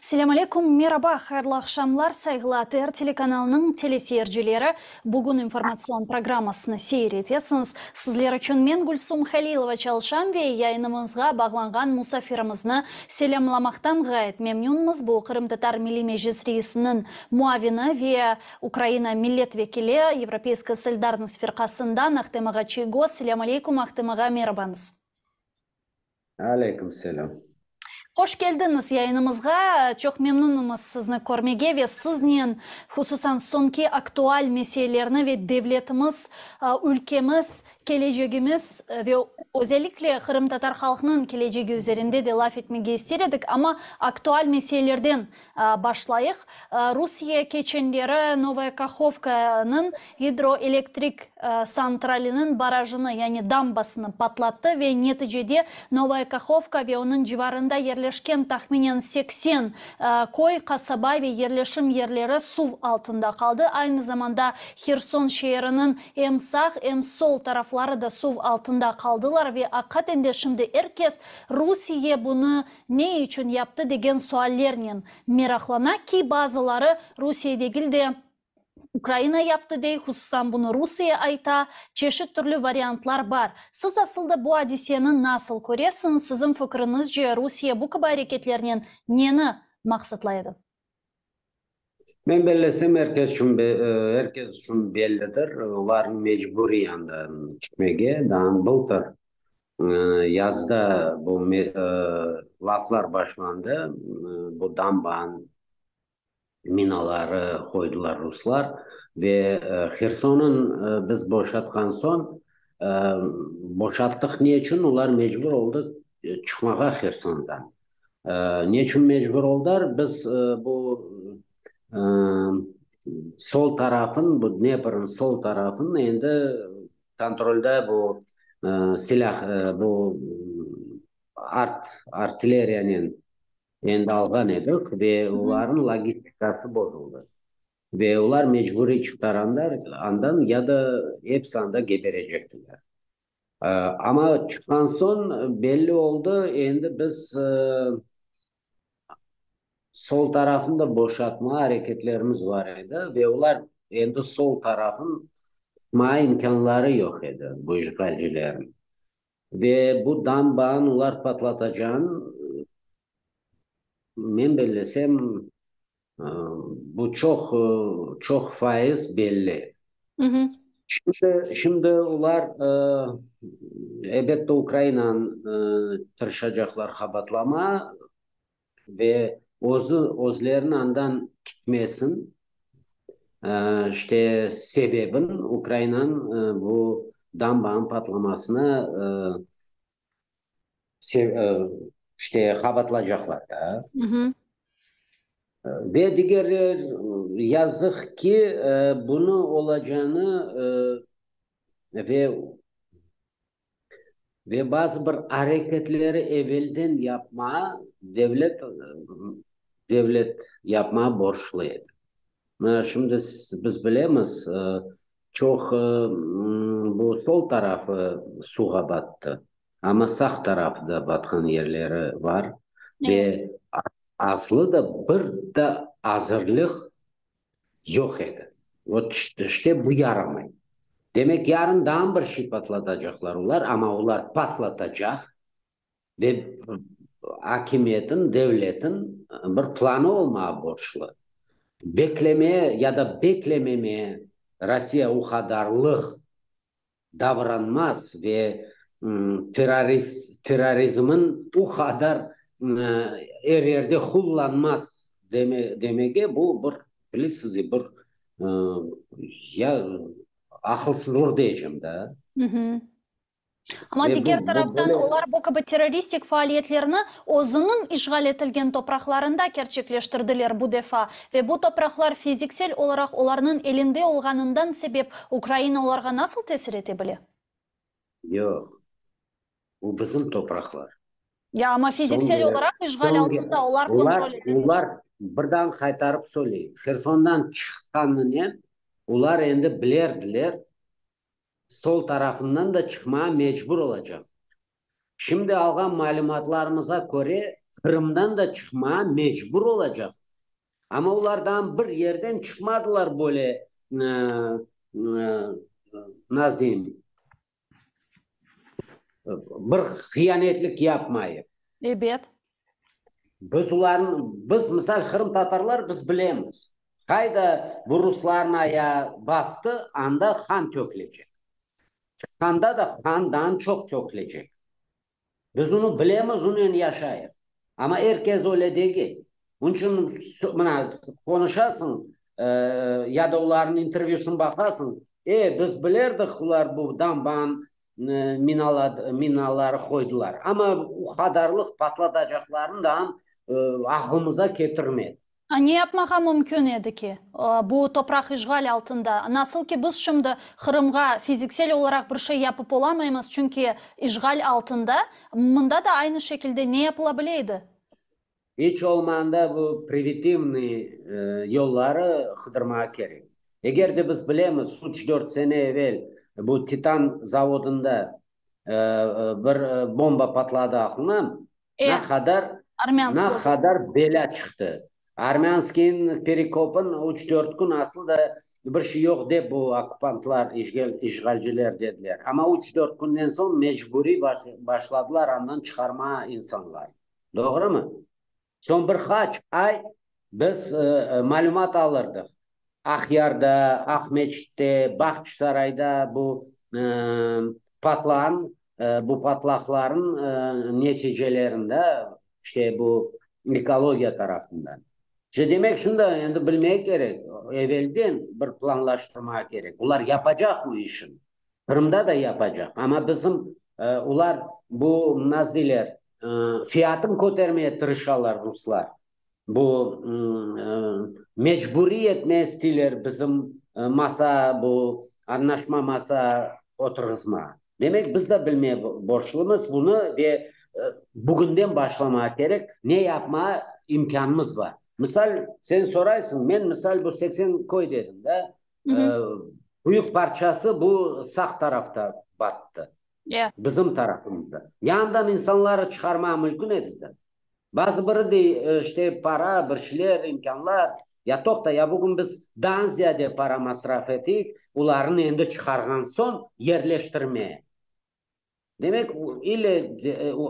Selâm aleyküm, meraba, hayırlı aqşamlar, sayğılı ATR telekanalınıñ teleseyircileri. Bugün informatsion programmasını seyir etesiñiz. Sizler içün men, Gülsum Halilova, çalışam ve yayınımızğa bağlanğan musafirimizni selâmlamaqtan ğayet memnünmiz. Bu, Qırımtatar Milliy Meclis reisiniñ muavini ve Ukraina millet vekili, Yevropeyskaya solidarnost firqasından Ahtem ağa Çiygoz. Selâm aleyküm, Ahtem ağa, merabañız. Aleyküm selâm. Hoş keldiñiz yayınımızğa. Çoq memnunımız sizni körmege ve siznen, hususan, soñki aktual meselelerni ve devletimiz, ülkemiz, kelecegimiz ve özellikle qırımtatar halqınıñ kelecegi üzerinde de laf etmege ister edik. Amma aktual meselelerden Başlayıq. Rusiye keçenleri Novaya Kahovkanıñ gidroelektrik santraliniñ barajını, yani dambasını patlattı ve neticede Novaya Kahovka ve onıñ civarında yerleşken tahminen 80 köy, qasaba ve yerleşim yerleri suv altında qaldı. Aynı zamanda Herson şeeriniñ em sağ, em sol tarafları da suv altında qaldılar ve aqiqaten de şimdi er kes Rusiye bunı Ne içün yaptı degen suallernen meraqlana ki, bazıları Rusiye degil de, Ukraina yaptı dey, hususan bunı Rusiye ayta, çeşit türlü variantlar bar. Siz asıl da bu adiseni nasıl köresiñiz, siziñ fikriñizce Rusiye bu kibi areketlernen neni maqsatlay edi? Men bellesem, er kes içün, er kes içün bellidir, olarnıñ mecburiy anda ketmege, daa bıltır yazda bu laflar başlandı, bu dambanıñ minaları qoydılar ruslar ve Hersonın biz boşatqan soñ, boşattıq ne içün, olar mecbur oldı çıqmağa Hersondan. Ne içün mecbur oldılar? Biz bu sol tarafın, bu Dneprniñ sol tarafın endi kontrolde bu silâh, bu art, artilleriyanen endi alğan edik ve olarnıñ logistikası bozuldı. Ve olar mecburiy çıqtaranlar andan ya da episi anda geberecektiler. Amma çıqqan soñ belli oldı, endi biz sol tarafını da boşatma areketlerimiz bar edi ve olar endi sol tarafın tutmağa imkânları yoq edi bu işğalcilerniñ. Ve bu dambanı olar patlatacağını, men bellesem, Bu çoq, çoq faiz belli. Şimdi, şimdi olar, elbette, Ukrainanı tırışacaqlar qabatlama ve özü, özleriniñ andan kitmesin, işte, sebebin Ukrainanıñ bu dambanıñ patlamasına işte, qabatlacaqlar da. Ve digerler, yazıq ki, bunı olacağını ve ve bazı bir areketleri evelden yapmağa devlet devlet yapmağa borçlu edi. Mına şimdi biz bilemiz, çoq bu sol tarafı suvğa battı, amma sağ tarafı da batqan yerleri bar ve aslı da bir de azırlıq yoq edi. Vot işte bu yaramay. Demek, yarın daa bir şey patlatacaqlar olar, amma olar patlatacaq Ve akimiyetin, devletin bir planı olmağa borçlu. Beklemeye ya da beklememeye Rossiya o qadarlıq davranmaz ve terrorist, terrorizmin o qadar er yerde qullanmaz demege bu bir, bilesiz, bir ya aqılsızlıq deycem da. Amma diger taraftan, olar bu kibi terroristik faaliyetlerni özüniñ işğal etilgen topraqlarında kerçekleştirdiler bu defa. Ve bu topraqlar fiziksel olaraq olarnıñ elinde olğanından sebep Ukraina olarğa nasıl tesir ete bile? Yoq. Bu bizim topraqlar. Ya, amma fiziksel olaraq işğal altında, olar kontrol eteler. Olar, birden qaytarıp söyleyim, Hersondan çıqqanınen olar endi bilerdiler, sol tarafından da çıqmağa mecbur olacaq. Şimdi alğan malümatlarımıza köre, Qırımdan da çıqmağa mecbur olacaq. Amma olar daa bir yerden çıqmadılar böyle, nasıl deyim, bir hıyanetlik yapmayıp. Ebet. Biz olarnı, biz, misal, qırımtatarlar, biz bilemiz, qayda bu ruslarnıñ ayağı bastı, anda qan tökülecek. Çıqqanda da qandan çoq tökülecek. Biz onı bilemiz, onen yaşayıq. Amma er kes öyle degil. Onıñ içün mına qonuşasıñ, ya da olarnıñ intervyüsını baqasıñ, e, biz bilerdik, olar bu damban minaları qoydılar, amma o qadarlıq patlatacaqlarını daa aqlımıza ketirmedik. A ne yapmağa mümkün edi ki, bu topraq işğal altında? Nasıl ki biz şimdi Qırımğa fiziksel olaraq bir şey yapıp olamaymız, çünki işğal altında, mında da aynı şekilde ne yapıla bile edi? İç olmağanda bu preventivnıy yolları qıdırmağa kerek. Eger de biz bilemiz, üç-dört sene evel bu Titan zavodında bir bomba patladı aqlıña, Ne qadar, ne qadar belâ çıqtı. Armânskiyniñ Perekopın üç-dört kün aslı da bir şey yoq dep bu okkupantlar, işğalciler dediler. Amma üç-dört künden soñ mecburiy başladılar andan çıqarmağa insanlar. Doğrumı? Soñ bir qaç ay biz malümat alırdıq. Aqyarda, Aqmeçitte, Bağçasarayda bu patlağan, bu patlaqların neticelerinde, işte bu ekologiya tarafından. İşte demek şunda endi bilmek kerek, evelden bir planlaştırmağa kerek. Olar yapacaq bu işni. Qırımda da yapacaq. Amma bizim olar bu, nasıl deyler, fiyatın kötermeye tırışalar ruslar. Bu mecburiy etmeye isteyler bizim masa, bu añlaşma masa oturğızmağa. Demek, biz de bilmeye borçlumız bunı ve bugünden başlamağa kerek, ne yapmağa imkânımız bar. Misal, sen soraysıñ, men misal bu 80 köy dedim da, büyük parçası bu sağ tarafta battı, bizim tarafımızda. Yandan insanları çıqarmağa mümkün edi de. Bazı biri dey, işte, para, bir şeyler, imkânlar. Ya toqta, ya bugün biz daa ziyade para masraf eteyik, olarnı endi çıqarğan soñ yerleştirmeye. Demek, ile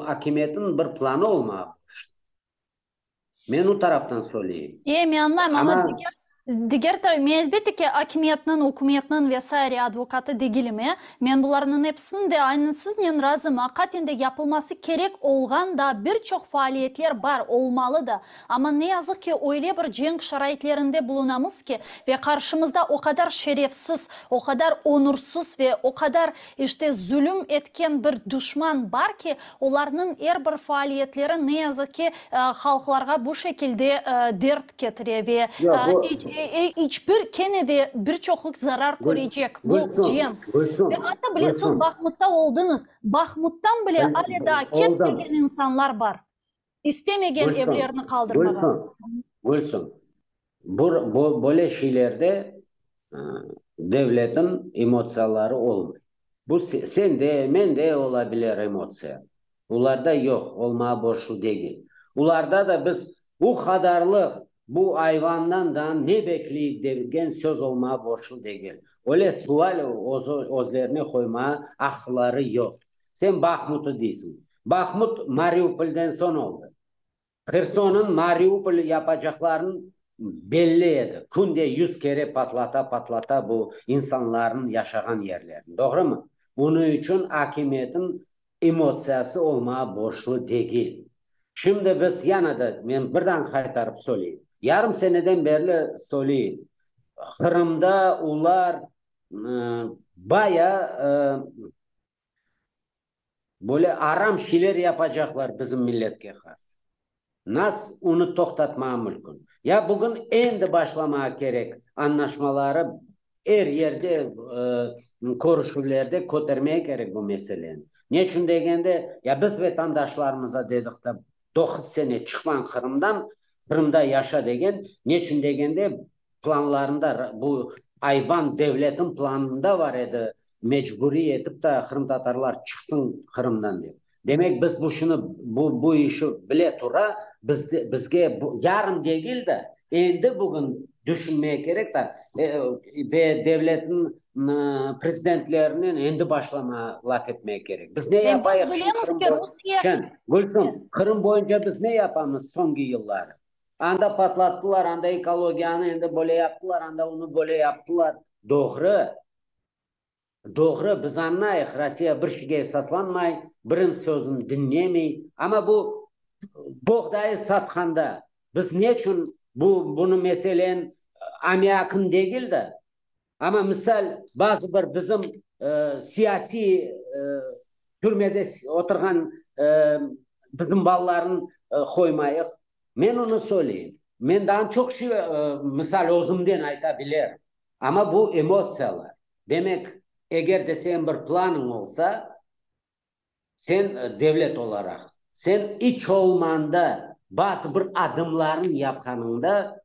akimiyetniñ bir planı olmalı bu işte. Men o taraftan söyleyim. E, men añlayım, amma diger Diger taraf, men elbette ki, akimiyetniñ, ükümetniñ ve saire advokatı degilim, e. Men bularnıñ episini de aynı siznen razım, aqaten de yapılması kerek olğan daa bir çoq faaliyetler bar, olmalı da. Amma ne yazıq ki, öyle bir cenk şaraitlerinde bulunamız ki, ve qarşımızda o qadar şerefsiz, o qadar onursız ve o qadar, işte, zulüm etken bir duşman bar ki, olarnıñ er bir faaliyetleri, ne yazıq ki, halqlarğa bu şekilde dert ketire ve iç bir, kene de bir çoqu zarar körecek bu cenk. Ve atta bile siz Bahmutta oldıñız, Bahmuttan bile ale daa ketmegen insanlar bar, istemegen evlerini qaldırmağa. Gülsüm, bu böyle şeylerde devletniñ emotsiyaları olmay. Bu sende, mende ola bilir emotsiya. Olarda yoq, olmağa borçlu degil. Olarda da biz bu qadarlıq, bu ayvandan da ne bekleyik degen söz olmağa borçlu degil. Öyle sual özlerine qoymağa aqları yoq. Sen Bahmutı deysiñ. Bahmut Mariupolden soñ oldı. Hersonnıñ Mariupol yapacaqlarını belli edi. Künde yüz kere patlata-patlata bu insanlarnıñ yaşağan yerlerini. Doğrumı? Bunıñ içün akimiyetniñ emotsiyası olmağa borçlu degil. Şimdi biz yana da, men birden qaytarıp söyleyim, yarım seneden berli söyleyim, Qırımda olar baya Böyle aram şeyler yapacaqlar bizim milletke qarşı. Nas onı toqtatmağa mülkün. Ya bugün endi başlamağa kerek añlaşmaları, er yerde körüşüvlerde kötermege kerek bu meseleni. Neçün degende, ya biz vetandaşlarımıza dedik da doquz sene çıqmañ Qırımdan, Qırımda yaşa degen, neçün degende planlarında, bu ayvan devletin planında bar edi mecburiy etip da qırımtatarlar çıqsın Qırımdan dep. Demek, biz bu şunı, bu, bu işi bile tura, bizde, bizge bu, yarın degil de, endi bugün düşünmege kerek de, ve devletniñ prezidentlerinen endi başlama laf etmege kerek. Biz ne yapayıq Biz bilemiz ki, Rusiye... Gülsüm, Qırım boyunca biz ne yapamız soñki yılları? Anda patlattılar, anda ekologiyanı endi böyle yaptılar, anda onı böyle yaptılar. Doğru. Doğru, biz añlayıq, Rossiya bir şeyge esaslanmay, biriniñ sözüni diñlemey. Amma bu boğdayı satqanda biz neçün bu, bunı, meselen, ammiaknı degil de, amma, misal, bazı bir bizim siyasiy türmede oturğan bizim balalarnı qoymayıq? Men onı söyleyim. Men daa çoq şey, misal, özümden ayta bilerim. Amma bu emotsiyalar. Demek, eger de señ bir planıñ olsa, sen devlet olaraq, sen iç olmanda bazı bir adımlarnı yapqanıñda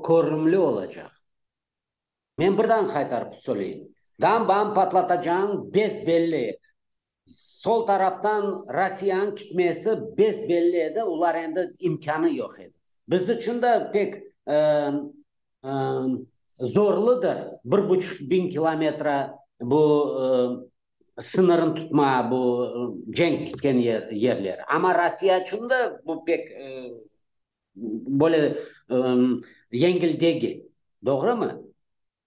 körümli olacaq. Men birden qaytarıp söyleyim, dambanı patlatacağıñ bes-belli edi. Sol taraftan Rossiyanıñ kitmesi bes-belli edi, olar endi imkânı yoq edi. Biz içün de pek zorludır bir buçuq biñ kilometre bu sıñırını tutma, bu cenk kitken yerler. Amma Rossiya içün de bu pek böyle yengil degil. Doğrumı?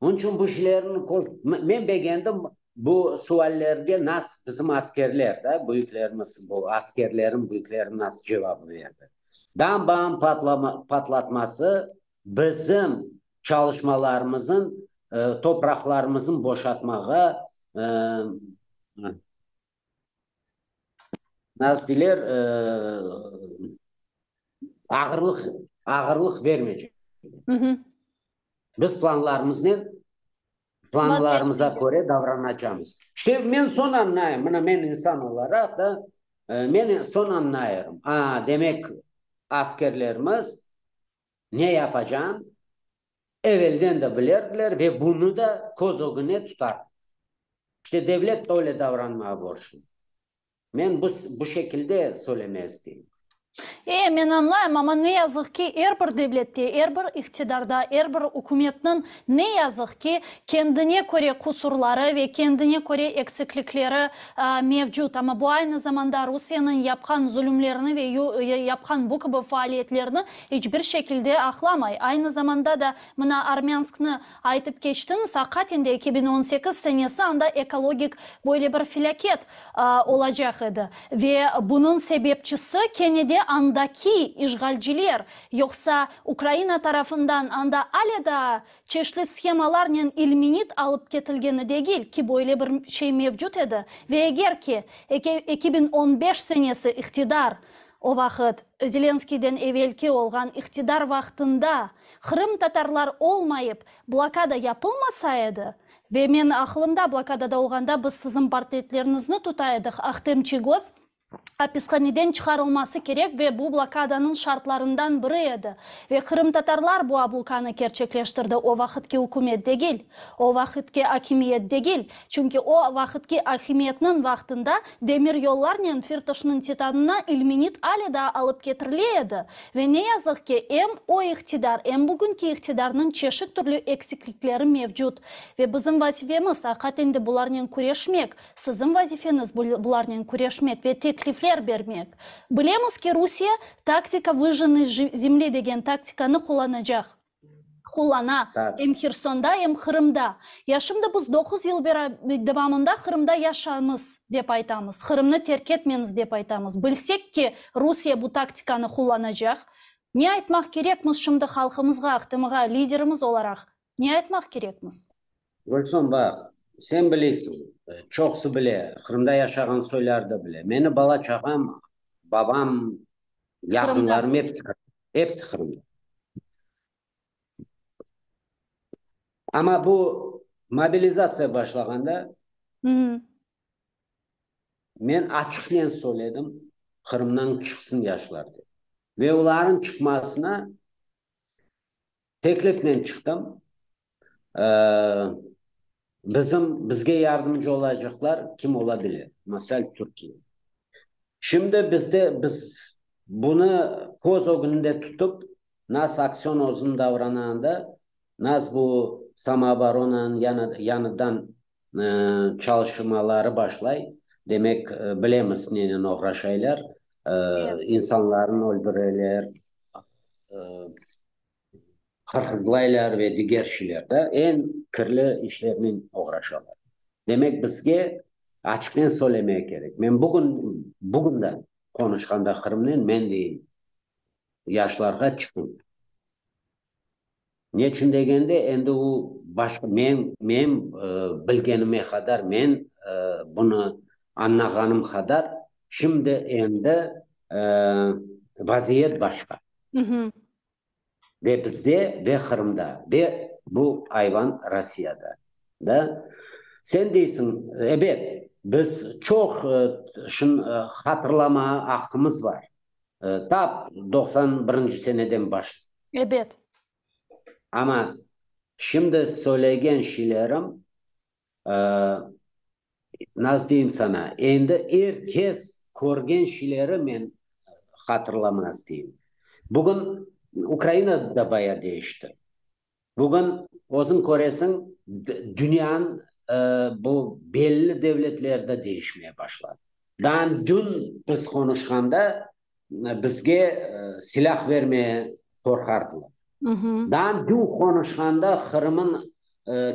Onıñ içün bu işlerni men begendim, bu suallerge nas bizim askerler, da, büyüklerimiz, bu askerlerim, büyüklerim nas cevap berdi. Dambanıñ patlatması bizim çalışmalarımızın, topraqlarımızın boşatmağa, nasıl deyler, ağırlıq, ağırlıq bermeycek. Biz planlarımıznen, planlarımıza köre davranacamız. İşte, men soñ añlayım, mına men insan olaraq da, men soñ añlayırım, a, demek, askerlerimiz ne yapacağın evelden de bilerdiler ve bunı da köz ögüne tutardılar. İşte, devlet de öyle davranmağa borçlu. Men bu, bu şekilde söylemeye isteyim. E, men añlayım, amma ne yazıq ki, er bir devlette, er bir iqtidarda, er bir ükümetniñ, ne yazıq ki, kendine köre qusurları ve kendine köre eksiklikleri mevcut. Amma bu aynı zamanda Rusiyeniñ yapqan zulümlerini ve yapqan bu kibi faaliyetlerini iç bir şekilde aqlamay. Aynı zamanda da, mına, Armânsknı Aytıp keçtiñiz, aqaten de 2018 senesi anda ekologik böyle bir felâket olacaq edi. Ve bunıñ sebepçisi kene de andaki işğalciler, yoqsa Ukraina tarafından anda ale daa çeşitli shemalarnen ilmenit alıp ketilgeni degil, ki böyle bir şey mevcut edi. Ve eger ki 2015 senesi iqtidar O vaqıt, Zelenskiyden evelki olğan iqtidar vaqtında qırımtatarlar olmayıp, blokada yapılmasa edi, ve men aqlımda, blokadada olğanda biz siziñ portretleriñizni tuta edik, Ahtem Çiygoz apishaneden çıqarılması kerek ve bu blokadanıñ şartlarından biri edi. Ve qırımtatarlar bu ablukanı kerçekleştirdi, o vaqıtki ükümet degil, o vaqıtki akimiyet degil. Çünki o vaqıtki akimiyetniñ vaqtında demir yollarnen Firtoşnıñ Titanına ilmenit ale daa alıp ketirile edi. Ve ne yazıq ki, em o iqtidar, em bugünki iqtidarnıñ çeşit türlü eksiklikleri mevcut. Ve bizim vazifemiz, aqaten de bularnen küreşmek, siziñ vazifeñiz bularnen küreşmek ve teklifler bermek. Bilemiz ki, Rusiye taktika vyjjennıy zemli degen taktikanı qullanacaq. Qullana, em Hersonda, em Qırımda. Ya şimdi biz doquz yıl devamında Qırımda yaşamız, dep aytamız, Qırımnı terk etmeñiz, dep aytamız. Bilsek ki, Rusiye bu taktikanı qullanacaq, ne aytmaq kerekmiz şimdi halqımızğa, AHTMğa, liderimiz olaraq, ne aytmaq kerekmiz? Gülsum, baq, sen bilesiñ, çoqusı bile, Qırımda yaşağan soylar da bile, meni bala-çağam, babam, yaqınlarım episi Episi Qırımda. Amma bu mobilizatsiya başlağanda men açıqnen söyledim, Qırımdan çıqsın yaşlar dep. Ve olarnıñ çıqmasına teklifnen çıqtım. Bizim, bizge yardımcı olacaqlar kim ola bile? Masal, Türkiye. Şimdi bizde, biz bunı köz ögünde tutıp, nas Aksön özüni davranağanda, nas bu samooboronanıñ yañıdan çalışmaları başlay, demek, bilemiz nenen oğraşaylar, insanlarnı öldüreler, hırhızlaylar ve diger şeyler da, eñ kirli işlernen oğraşalar. Demek, bizge açıqnen söylemege kerek. Men bugün, bugün de qonuşqanda Qırımnen men deyim, yaşlarğa çıqıñ. Neçün degende, endi o başqa, men, men bilgenime qadar, men bunı añlağanım qadar, şimdi endi vaziyet başqa. Ve bizde, ve Qırımda, ve bu ayvan Rossiyada. Da? Sen deysiñ, ebet, biz çoq şun hatırlama aqqımız bar. Tap 91 seneden başlap. Ebet. Amma şimdi söylegen şeylerim, nasıl deyim saña, endi er kes körgen şeyleri men hatırlama isteyim. Bugün Ukraina da baya deñişti. Bugün özüñ köresiñ, dünyanıñ bu belli devletleri de deñişmeye başladı. Daa dün biz qonuşqanda bizge silâh vermeye qorqardılar. Daa dün qonuşqanda Qırım'ın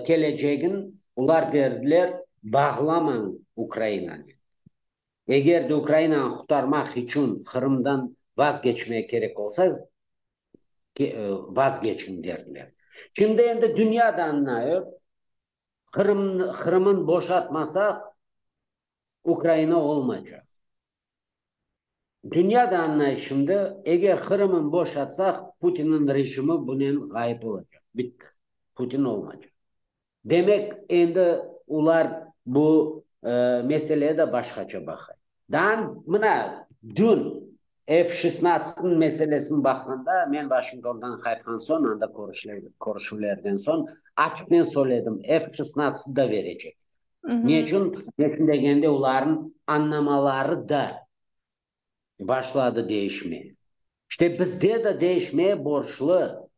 kelecegin olar derdiler, bağlamañ Ukrainanen. Eger de Ukrainanı qurtarmaq içün Qırımdan vazgeçmege kerek olsa, vazgeçiñ derdiler. Şimdi endi dünya da añlayır, Qırım, Qırımın boşatmasaq, Ukraina olmaycaq. Dünya da añlay şimdi, eger Qırımın boşatsaq, Putinniñ rejimi bunen ğayıp olacaq. Bitti. Putin olmaycaq. Demek, endi olar bu meseleye de başqaça baqay. Daa mına dün F şesnatsıtnıñ meselesini baqqanda, men Vaşingtondan qaytqan soñ, anda körüşüvlerden soñ, açıqnen söyledim, F şesnatsıtı da berecek. Neçün? Neçün degende, olarnıñ añlamaları da başladı değişmeye. İşte bizde de değişmeye borçlu.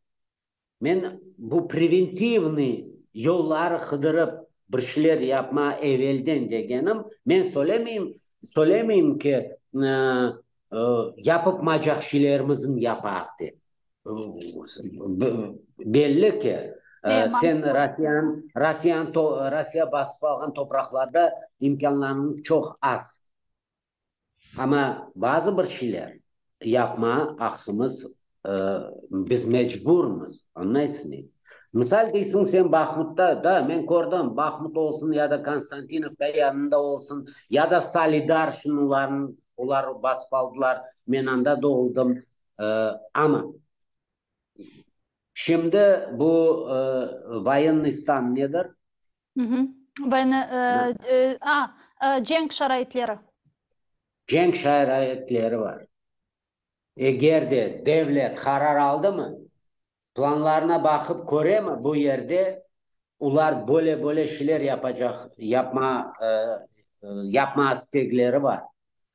Men bu preventivnıy yolları qıdırıp bir şeyler yapma evelden degenim, men söylemeyim, söylemeyim ki, yapıpmacaq şeylerimizni yapaq dep. Belli ki, sen Rossiyanı, Rossiyanı, Rossiya basıp alğan topraqlarda imkânlarıñ çoq az. Amma bazı bir şeyler yapma aqqımız, biz mecburmız, añlaysıñmı? Misal deysiñ sen Bahmutta, da, men kördim, Bahmut olsun ya da Konstantinovka yanında olsun, ya da Solidar şunılarnı olar basıp aldılar, men anda doğuldım, amma şimdi bu voyennıy stan nedir? Cenk şaraitleri. Cenk şaraitleri bar. Eger de devlet qarar aldımı, planlarına baqıp köremi, bu yerde olar böyle-böyle şeyler yapacaq, yapma, yapma istekleri bar.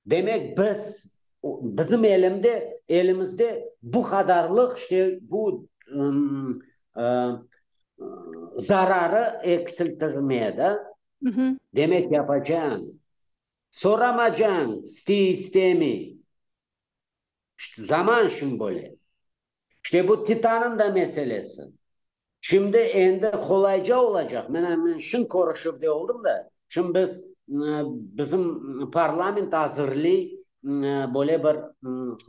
Demek, biz, bizim elimde, elimizde bu qadarlıq, işte, bu zararı eksiltirmeye da, demek, yapacañ. Soramacañ, istey, istemey. İşte, zaman şimdi böyle. İşte, bu Titanıñ da meselesi. Şimdi endi qolayca olacaq. Mına, men şimdi körüşüvde oldım da, şimdi biz, bizim parlament azırlıy böyle bir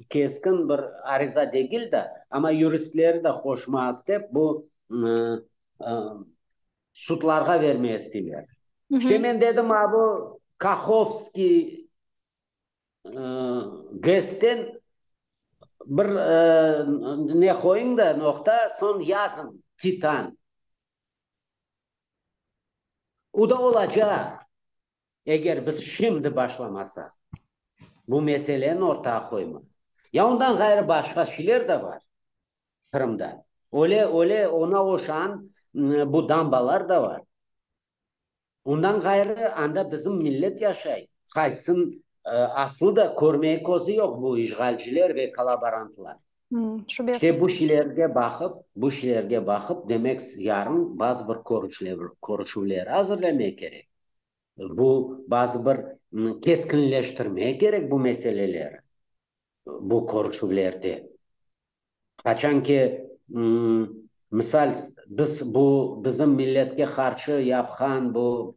keskin bir ariza degil de, amma yuristleri de qoşmağa istep, bu sudlarğa vermege isteyler. İşte men dedim, a bu Kahovskiy GES-ten bir ne qoyuñ da, noqta, soñ yazıñ, Titan. O da olacaq, eger biz şimdi başlamasaq, bu meseleni ortağa qoymaq. Ya ondan ğayrı başqa şeyler de bar Qırımda. Öyle, öyle oña oşağan bu dambalar da bar. Ondan ğayrı, anda bizim millet yaşay, qaysın aslı da körmeye közü yoq bu işğalciler ve kollaborantlar. Şübesiz. İşte bu şeylerge baqıp, bu şeylerge baqıp, demek, yarın bazı bir körüşüvler azırlamaq kerek. Bu bazı bir keskinleştirmek kerek bu meseleleri, bu körüşüvlerde. Qaçan ki, misal, biz bu bizim milletke qarşı yapqan bu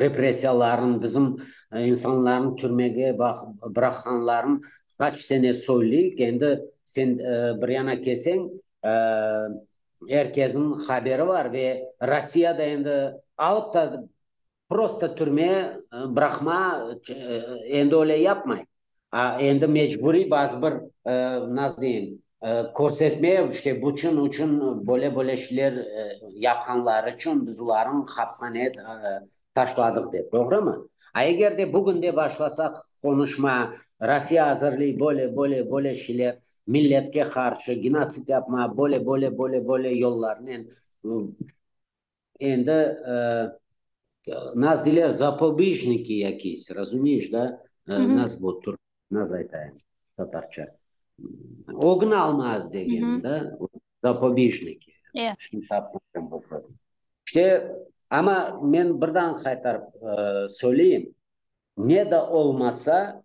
repressiyaların, bizim insanlarnı türmege bıraqqanların qaç sene söyleyik, endi sen bir yana kelseñ, er kesniñ haberi bar ve Rossiya da endi alıp da Prosto türme bıraqma, endi öyle yapmay. A, endi mecburiy bazı bir, nasıl deyim, körsetme, işte buçün içün böyle-böyle şeyler yapqanları içün biz olarnı hapishaneye taşladıq dep, doğrumı? A eger de bugün de başlasaq qonuşma, Rossiya azırlıy böyle, böyle, böyle şeyler, milletke qarşı genotsid yapma, böyle, böyle, böyle, böyle yollarnen, Endi, nas deyler, zapobijniki yakis, razumieş, da? Nas bu türk, nas aytayım, tatarca. Ögüni alma degen, da, zapobijniki. Şimdi tapmadım bu sözü. İşte, amma men birden qaytarıp söyleyim, ne de olmasa,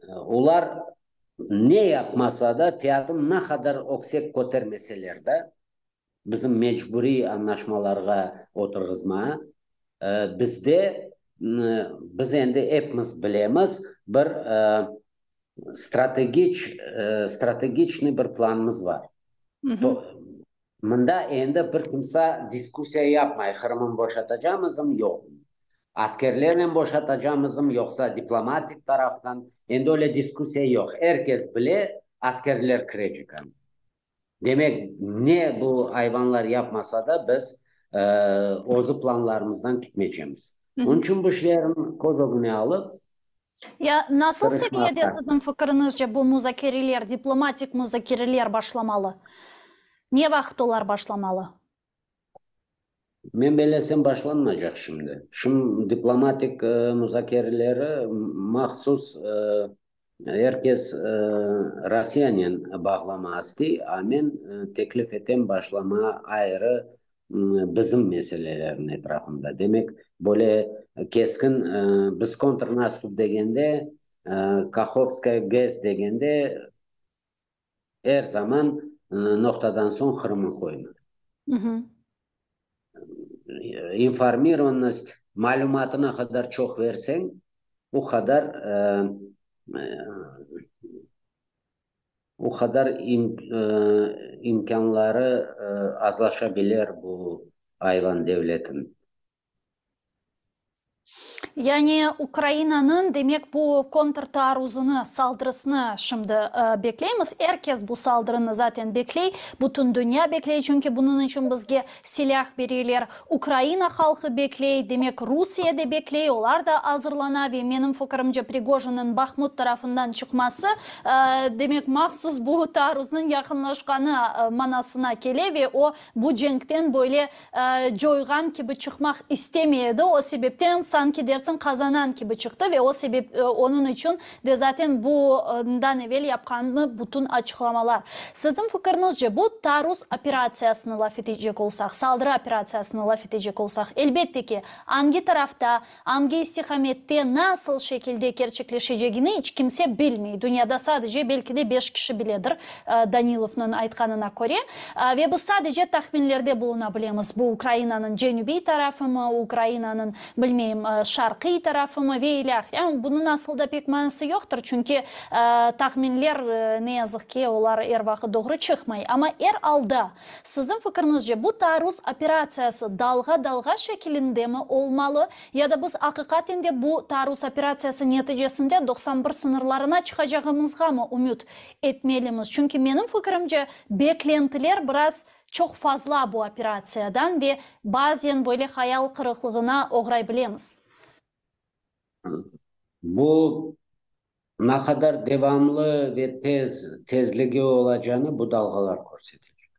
olar ne yapmasa da, fiyatını ne qadar öksek kötermeseler de, bizim mecburiy añlaşmalarğa oturğızma, bizde, biz endi epimiz bilemiz, bir strategiç, strategiçnıy bir planımız bar. Mında endi bir kimsa diskussiya yapmay, Qırımın boşatacamızm, yoqmı, askerlernen boşatacamızm, yoqsa diplomatik taraftan, endi öyle diskussiya yoq, er kes bile, askerler kirecek anda. Demek, ne bu ayvanlar yapmasa da, biz özü planlarımızdan ketmeycemiz. Onıñ içün bu işlerni köz ögüne alıp, Ya nasıl tırışmaqta. seviyede siziñ fikiriñizce bu muzakereler, diplomatik muzakereler başlamalı? Ne vaqıt olar başlamalı? Men bellesem, başlanmaycaq şimdi. Şum diplomatik muzakereleri mahsus er kes Rossiyanen bağlamağa istey, a men teklif etem başlamağa ayrı bizim meselelerniñ etrafında. Demek, böyle keskin biz kontrnastup degende, Kahovskaya GES degende, Er zaman noqtadan soñ Qırımnı qoyma. İnformirovannost, malümatı ne qadar çoq verseñ, o qadar o qadar imkânları azlaşabilir bu ayvan devletiniñ. Yani Ukrainanıñ, demek, bu kontrtaarruzını, saldırısını şimdi bekleymiz. Er kes bu saldırını zaten bekley, bütün dünya bekley, çünki bunıñ içün bizge silâh bereler. Ukraina halqı bekley, demek, Rusiye de bekley, olar da azırlana ve menim fikirimce, Prigojinnıñ Bahmut tarafından çıqması, demek, mahsus bu taarruznıñ yaqınlaşqanı manasına kele ve o, bu cenkten böyle coyğan kibi çıqmaq istemey edi, o sebepten sanki dersiñ qazanan kibi çıqtı ve o sebep onıñ içün de zaten bundan evel yapqanı bütün açıqlamalar. Siziñ fikiriñizce, bu taarruz operatsiyasını laf etecek olsaq, saldırı operatsiyasını laf etecek olsaq, elbette ki, angi tarafta, angi istiqamette, nasıl şekilde kerçekleşecegini iç kimse bilmey. Dünyada sadece belki de beş kişi biledir, Danilovnıñ aytqanına köre. Ve biz sadece tahminlerde buluna bilemiz, bu Ukrainanıñ cenübiy tarafımı, Ukrainanıñ, bilmeyim, şarqiy tarafımı ve ilâhre. Amma bunıñ asıl da pek manası yoqtır, çünki tahminler, ne yazıq ki, olar er vaqıt doğru çıqmay. Amma er alda, Siziñ fikriñizce, bu taarruz operatsiyası dalğa-dalğa şekilindemi olmalı ya da biz aqiqaten de bu taarruz operatsiyası neticesinde 91 sıñırlarına çıqacağımızğamı ümüt etmelimiz? Çünki menim fikirimce, beklentiler biraz çoq fazla bu operatsiyadan ve bazen böyle hayal qırıqlığına oğray bilemiz. Bu Ne qadar devamlı ve tez tezligi olacağını bu dalğalar körsetecek.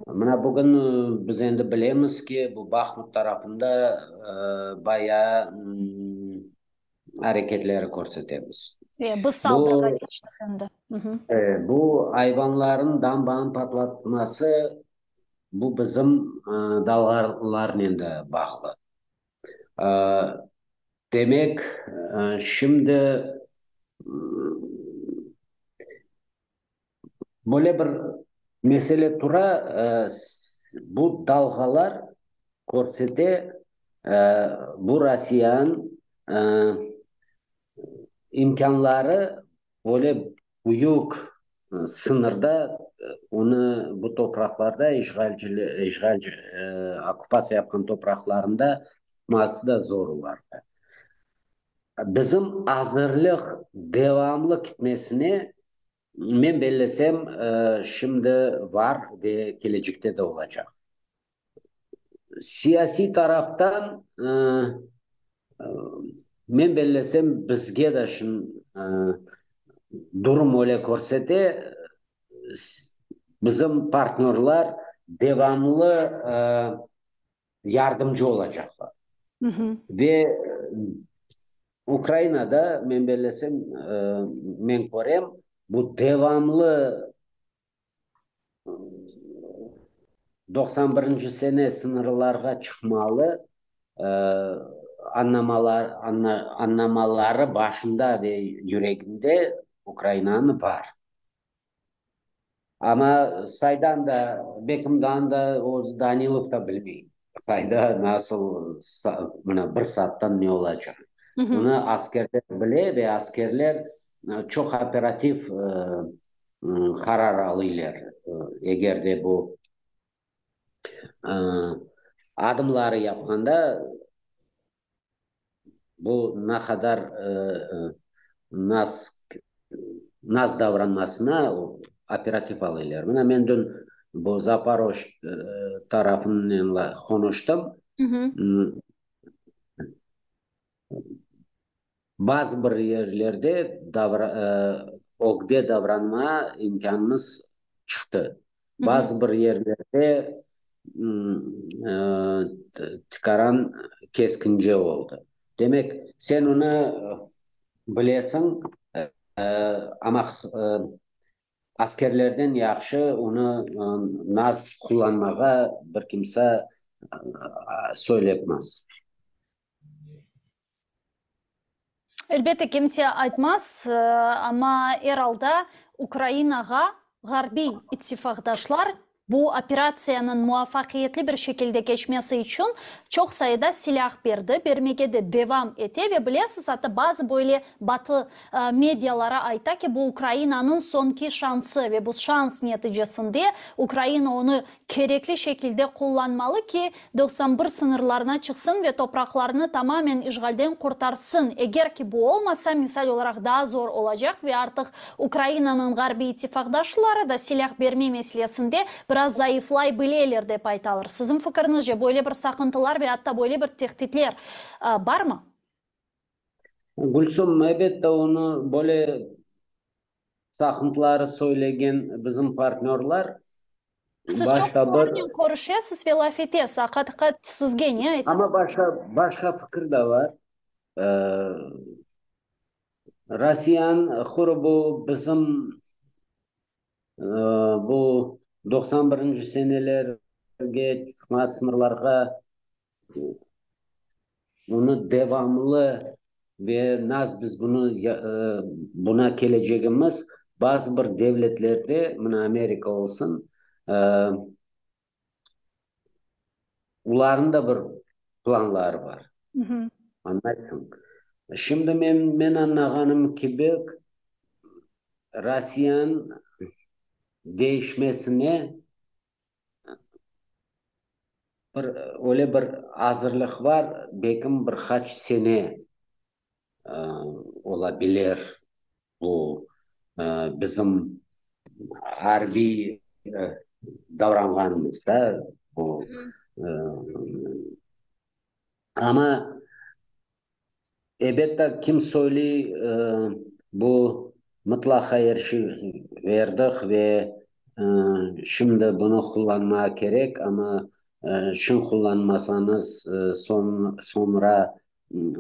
Mına bugün biz endi bilemiz ki, bu Bahmut tarafında bayağı areketleri körsetemiz. Biz saldırığa keçtik endi. Bu ayvanların dambanı patlatması, bu bizim dalğalarnen de bağlı. Demek, şimdi böyle bir mesele tura, bu dalğalar körsete, bu Rossiyanıñ imkânları böyle büyük sıñırda onı bu topraqlarda işğalci işğalci okkupatsiya yapqan topraqlarında tutması da zor olardı. Bizim azırlıq devamlı ketmesine, men bellesem, şimdi var ve kelecekte de olacaq. Siyasiy taraftan, men bellesem, bizge de durum öyle körsete, bizim partnörlar devamlı yardımcı olacaqlar. Ve Ukrainada, men bellesem, men körem, bu devamlı 91-nci sene sıñırlarğa çıqmalı añlamaları başında ve yüreginde Ukrainanıñ bar. Amma saydan da, Bekimdan da, özü Danilov da bilmey, qayda, nasıl, mına bir saattan ne olacaq. Bunı askerler bile ve askerler çoq operativ qarar alıylar, eger de bu adımları yapqanda, bu ne qadar nas nas davranmasına operativ alıylar. Mına men dün bu Zaporoj tarafınen qonuştım. Bazı bir yerlerde ögde davranma imkânımız çıqtı. Bazı bir yerlerde tikaran keskince oldı. Demek, sen onı bilesiñ, amma askerlerden yahşı onı naz qullanmağa bir kimse söyletmez. Elbette, kimse aytmaz, amma er alda Ukrainağa ğarbiy ittifaqdaşlar bu operatsiyanıñ muvafaqiyetli bir şekilde keçmesi içün çoq sayıda silâh berdi, bermege de devam ete ve bilesiz, atta bazı böyle Batı mediaları ayta ki, bu Ukrainanıñ soñki şansı ve bu şans neticesinde Ukraina onı kerekli şekilde qullanmalı ki, 91 sıñırlarına çıqsın ve topraqlarını tamamen işğalden qurtarsın. Eger ki bu olmasa, misal olaraq, daa zor olacaq ve artıq Ukrainanıñ ğarbiy ittifaqdaşları da silâh berme meselesinde biraz zayıflay bileler, dep aytalar. Siziñ fikiriñizce, böyle bir saqıntılar ve atta böyle bir tehditler barmı? Gülsüm, elbette, onı böyle saqıntıları söylegen bizim partnörlar Siz çoq başqa bir. olarnen körüşesiz ve laf etesiz, aqiqat sizge ne ayta? Amma başqa, başqa fikir de bar. Rossiyanıñ huru bu bizim bu 91-nci senelerge çıqma sıñırlarğa Bunı devamlı ve nas biz bunı buna kelecegimiz bazı bir devletlerde, mına Amerika olsun, olarnıñ da bir planları bar. Añlaysıñ? Şimdi men, men añlağanım kibi, Rossiyanıñ değişmesine Bir, öyle bir azırlıq bar, belkim bir qaç sene ola bilir bu bizim arbiy davranğanımız da, bu, amma Ebette, kim söyley, bu mıtlaqa er şey verdik ve. Şimdi bunı qullanmağa kerek, amma şın qullanmasañız, soñ, soñra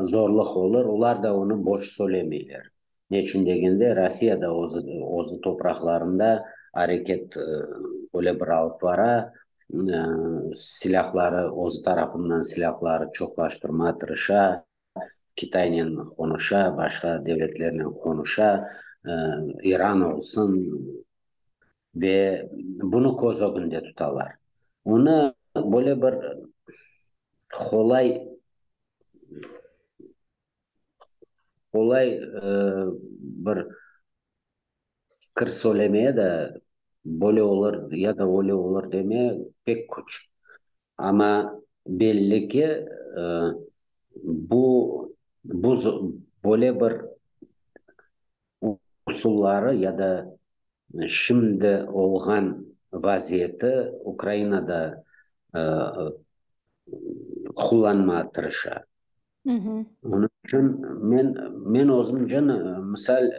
zorluq olur. Olar da onı boş söylemeyler. Ne içün degende, Rossiya da özü, özü topraqlarında areket öyle bir alıp bara, silâhları, özü tarafından silâhları çoqlaştırmağa tırışa, Kitaynen qonuşa, başqa devletlernen qonuşa, İran olsun, ve bunı köz ögünde tutalar. Onı böyle bir qolay qolay bir fikir söylemeye de, böyle olur ya da öyle olur demeye pek küç. Amma belli ki, bu, bu böyle bir usulları ya da şimdi olğan vaziyeti Ukrainada qullanmağa tırışa. Onıñ içün men, men özümce, misal,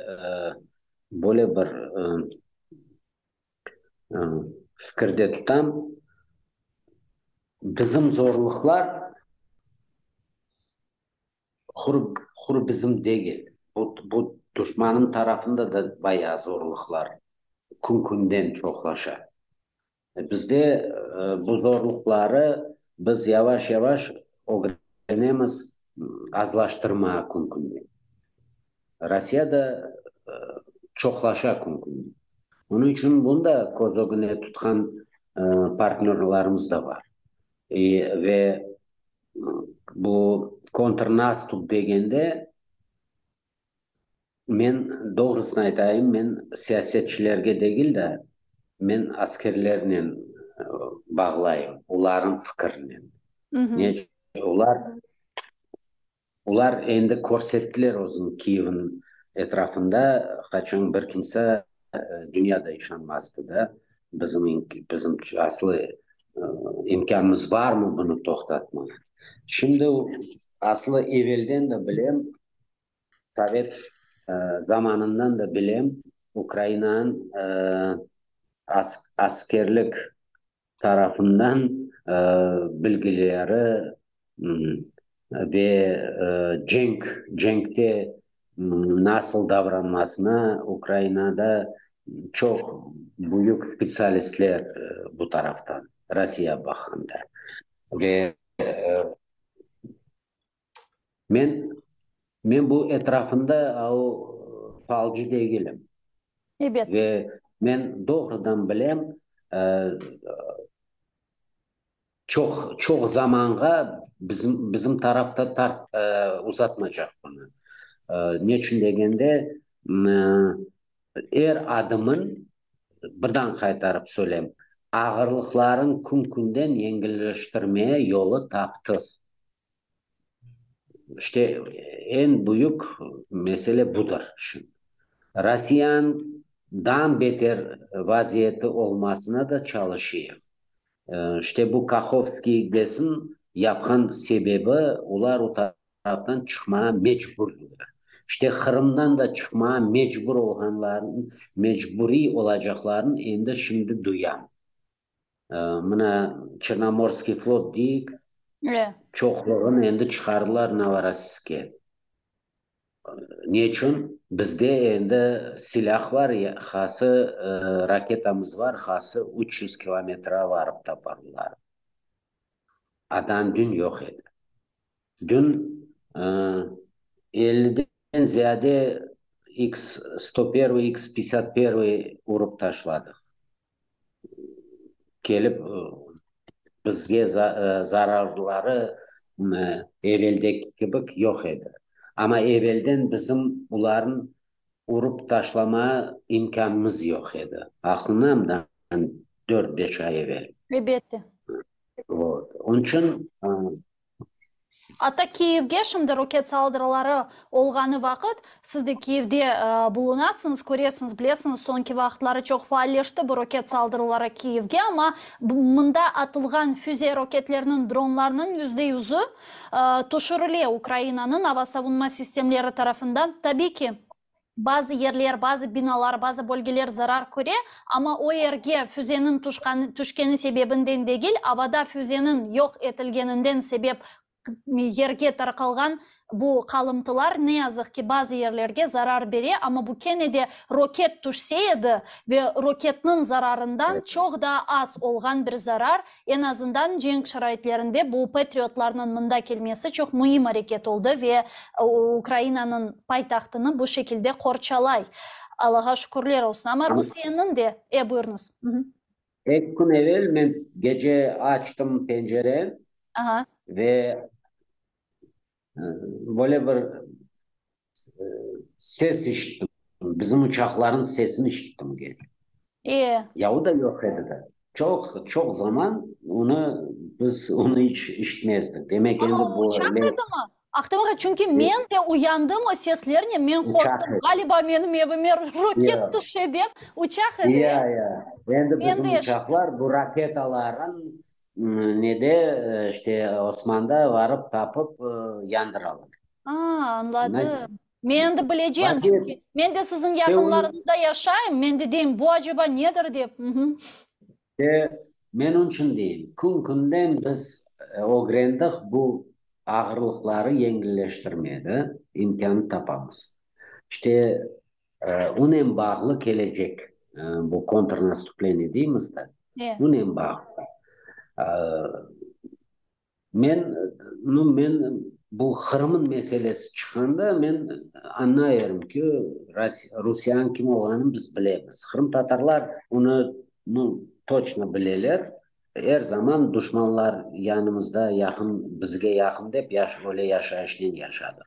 böyle bir fikirde tutam, bizim zorluqlar Quru, quru bizim degil. Bu, bu duşmannıñ tarafında da bayağı zorluqlar kün-künden çoqlaşa. Bizde bu zorluqları biz yavaş-yavaş ögrenemiz azlaştırmağa kün-künden. Rossiya da çoqlaşa kün-künden. Onıñ içün bunı da köz ögüne tutqan partnörlarımız da bar. Ve bu kontrnastup degende, men doğrusını aytayım, men siyasetçilerge degil de, men askerlernen bağlayım, olarnıñ fikirinen. Ne içün? Olar, olar endi körsettiler özüni Kiyevniñ etrafında, qaçan bir kimse dünyada işanmazdı da, bizim, bizim aslı imkânımız barmı bunı toqtatmağa. Şimdi aslı evelden de bilem, sovet zamanından da bilem, Ukrainanıñ askerlik tarafından bilgileri ve cenk, cenkte nasıl davranmasına Ukrainada çoq büyük spetsialistler bu taraftan, Rossiya baqqanda. Ve men, men bu etrafında o falcı degilim. Ebet. Ve men doğrudan bilem, çoq, çoq zamanğa bizim, bizim tarafta tart, uzatmaycaq bunı. Ne içün degende, er adımın, birden qaytarıp söyleyim, ağırlıqların kün-künden yengilleştirmeye yolu taptıq. İşte, eñ büyük mesele budır şimdi. Rossiyandan beter vaziyeti olmasına da çalışıyıq. İşte, bu Kahovskiy GESniñ yapqan sebebi, olar o taraftan çıqmağa mecburdılar. İşte, Qırımdan da çıqmağa mecbur olğanlarını, mecburiy olacaqlarını endi şimdi duyam. Mına, Çernomorskiy flot deyik, çoqluğını endi çıqardılar Novorossiyske. Ne içün? Bizde endi silâh var, hası raketamız var, hası 300 kilometra varıp taparlar. Adan dün yoq edi. Dün elliden ziyade iks sto pervıy, iks piyesât pervıy urıp taşladıq. Kelip bizge zararları eveldeki kibi yoq edi. Amma evelden bizim olarnı urıp taşlamağa imkânımız yoq edi. Aqlıñdamı, dört-beş ay evel? Elbette. Vot. Onıñ içün Atta Kiyevge şimdi roket saldırıları olğanı vaqıt, siz de Kiyevde bulunasıñız, köresiñiz, bilesiñiz, soñki vaqıtları çoq faalleşti bu roket saldırıları Kiyevge, amma mında atılğan füze roketlerniñ, dronlarnıñ yüzde yüzü tüşürile Ukrainanıñ ava savunma sistemleri tarafından. Tabiy ki. Bazı yerler, bazı binalar, bazı bölgeler zarar köre, amma o yerge füzeniñ tuşqanı, tüşkeni sebebinden degil, avada füzeniñ yoq etilgeninden sebep yerge tarqalğan bu qalımtılar, ne yazıq ki, bazı yerlerge zarar bere, amma bu kene de roket tüşse edi ve roketniñ zararından çoq daa az olğan bir zarar, Eñ azından cenk şaraitlerinde bu Patriotlarnıñ mında kelmesi çoq müim areket oldı ve Ukrainanıñ paytahtını bu şekilde qorçalay. Allağa şükürler olsun. Amma Rusiyeniñ de. E, buyurıñız. Eki kün evel men gece açtım pencere ve böyle bir ses işittim, bizim uçaqlarnıñ sesini işittim gece. E. Ya o da yoq edi de. Çoq, çoq zaman onı, biz onı iç işitmezdik. Demek endi Amma o bu uçaq öyle. edimi? Ahtem ağa, çünki men de uyandım o seslernen, men Uçaq qorqtım, edi. ğaliba menim evime roket Yoq. tüşe dep, uçaq edi, e? Ya, ya. Endi Men bizim de eşittim. uçaqlar bu raketaların nede, işte, Osmanda varıp tapıp yandıralar. A, añladım. Men endi bilecem, çünki men de siziñ yaqınlarıñızda yaşayım, men de deyim, bu aceba nedir dep. Ve men onıñ içün deyim, kün-künden biz ögrendik, bu ağırlıqları yengilleştirmedi, imkânı tapamız. İşte, onen bağlı kelecek, bu kontrnastupleniye deymiz da, onen bağlı. Men, nu, men bu Qırım'ın meselesi çıqqanda men añlayırım ki, Rusiyanıñ kim olğanını biz bilemiz. Qırımtatarlar onı, nu, toçno bileler. Er zaman duşmanlar yanımızda, yaqın, bizge yaqın dep öyle yaşayışnen yaşadıq.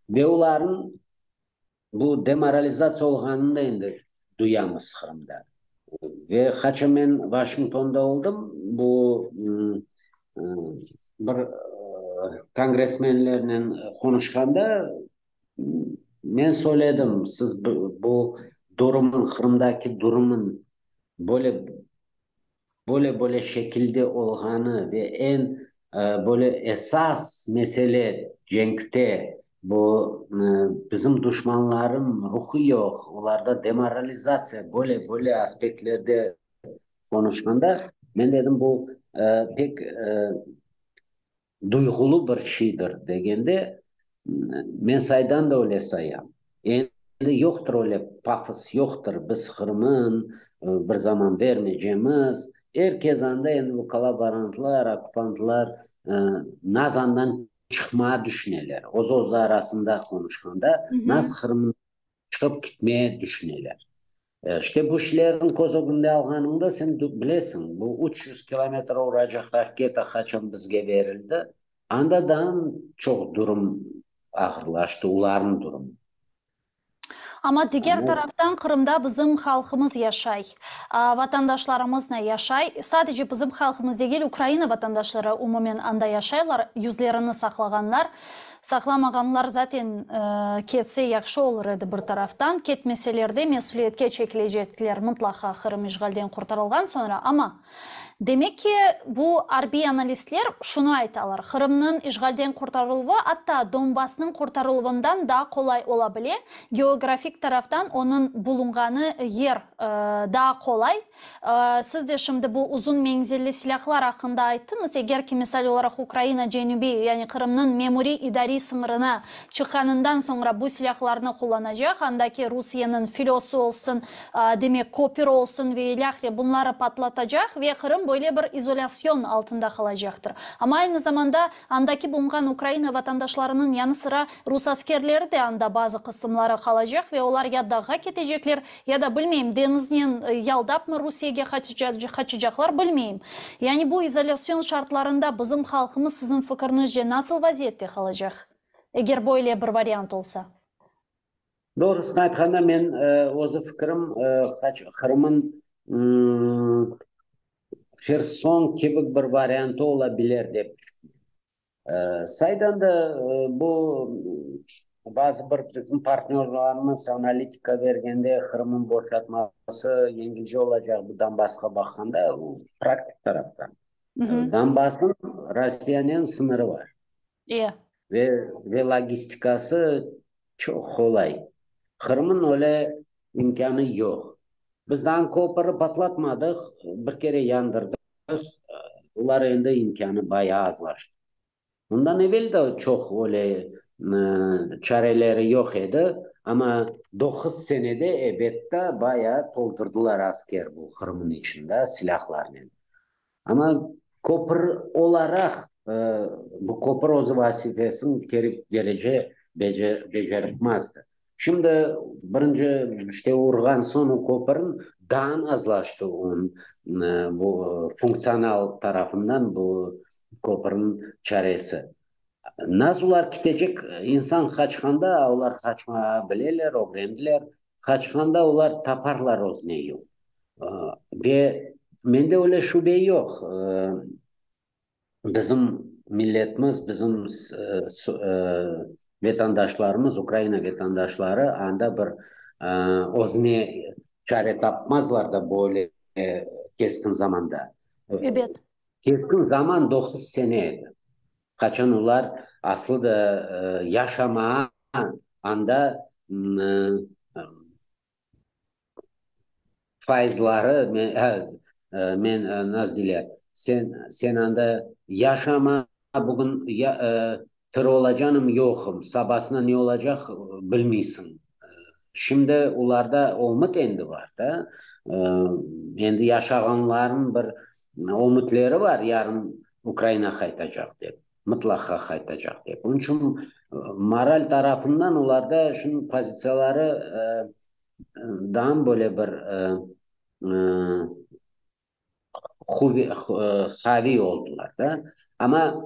Ve olarnıñ Bu demoralizatsiya olğanını da endi duyamız Qırımda. Ve qaçan men Vaşingtonda oldım, bu bir kongressmenlernen qonuşqanda men söyledim, siz bu durumın, Qırımdaki durumın böyle böyle-böyle şekilde olğanı ve eñ böyle esas mesele cenkte bu bizim duşmanlarım ruhı yoq, olarda demoralizatsiya böyle-böyle aspektlerde qonuşqanda men dedim bu pek duyğulı bir şeydir degende, men saydan da öyle sayam. Endi yoqtır öyle pafos yoqtır, biz Qırımın bir zaman vermeycemiz. Er kez anda endi bu kollaborantlar, okkupantlar nazandan çıqmağa düşüneler. Öz-özü arasında qonuşqanda, naz Qırımın çıqıp kitmeye düşüneler. İşte bu işlerni köz ögünde alğanıñda sen bilesiñ, bu 300 kilometr uracaq raketa qaçan bizge berildi, anda daa çoq durum ağırlaştı, olarnıñ durumı. Amma diger taraftan Qırımda bizim halqımız yaşay, vatandaşlarımızna yaşay. Sadece bizim halqımız degil, Ukraina vatandaşları umumen anda yaşaylar, yüzlerini saqlağanlar. Saqlamağanlar zaten ketse yahşı olur edi bir taraftan, ketmeseler de mesüliyetke çekilecekler mıtlaqa Qırım işğalden qurtarılğan soñra. Amma, demek ki, bu arbiy analistler şunı aytalar, Qırımnıñ işğalden qurtarıluvı atta Donbassnıñ qurtarıluvından daa qolay ola bile, geografik taraftan onıñ bulunğanı yer daa qolay. Siz de şimdi bu uzun menzilli silâhlar aqqında ayttıñız. Eger ki, misal olaraq, Ukraina cenübiy, yani Qırımnıñ memuriy-idariy sıñırına çıqqanından soñra bu silâhlarnı qullanacaq, andaki Rusiyeniñ filosı olsun, demek, köpür olsun ve ilâhre, bunları patlatacaq ve Qırım böyle bir izolâsyon altında qalacaqtır. Amma aynı zamanda andaki bulunğan Ukraina vatandaşlarınıñ yanı sıra rus askerleri de anda bazı qısımları qalacaq ve olar ya dağğa ketecekler, Ya da, bilmeyim, deñiznen yaldapmı Rusiyege qaçacaqlar, bilmeyim. Yani bu izolâsyon şartlarında bizim halqımız, siziñ fikiriñizce, nasıl vaziyette qalacaq, eger böyle bir variant olsa? Doğrusını aytqanda, men özü fikirim, Qırımın Herson kibi bir variantı ola bilir dep Saydan da bu bazı bir bizim partnörlarımız analitika bergende Qırımnıñ boşatması yengilce olacaq bu Donbassqa baqqanda, bu praktik taraftan. Donbassnıñ Rossiyanen sıñırı bar. Ve ve logistikası. Çoq qolay. Qırımnıñ öyle imkânı yoq. Biz daa köpürni patlatmadıq, bir kere yandırdıq, olar endi imkânı bayağı azlaştı. Bundan evel de çoq öyle çareleri yoq edi, amma doquz senede, ebette, bayağı toldurdılar asker bu Qırımnıñ içinde silâhlarnen. Amma köpür olaraq, bu köpür özü vazifesini kerek derece becermezdi. Şimdi birinci işte urğan soñ o köpürni daa azlaştı onıñ bu funktsional tarafından bu köpürniñ çaresi. Nasıl olar ketecek, insan qaçqanda, olar qaçmağa bileler, ögrendiler, qaçqanda olar taparlar özüne yol. Ve mende öyle şübe yoq, bizim milletimiz, bizim vetandaşlarımız, Ukraina vetandaşları anda bir özüne çare tapmazlar da böyle keskin zamanda. Ebet. Keskin zaman doquz sene edi. Qaçan olar aslı da yaşamağa anda Fayızları, men, nasıl deyler, sen, sen anda yaşama, bugün tiri olacanım, yoqım, sabasına ne olacaq, bilmeysiñ. Şimdi olarda ümüt endi bar da, endi yaşağanlarnıñ bir ümütleri bar, yarın Ukraina qaytacaq dep, mıtlaqa qaytacaq dep. Onıñ içün moral tarafından olarda şunıñ pozitsiyaları Daa böyle bir qaviy oldılar da. Amma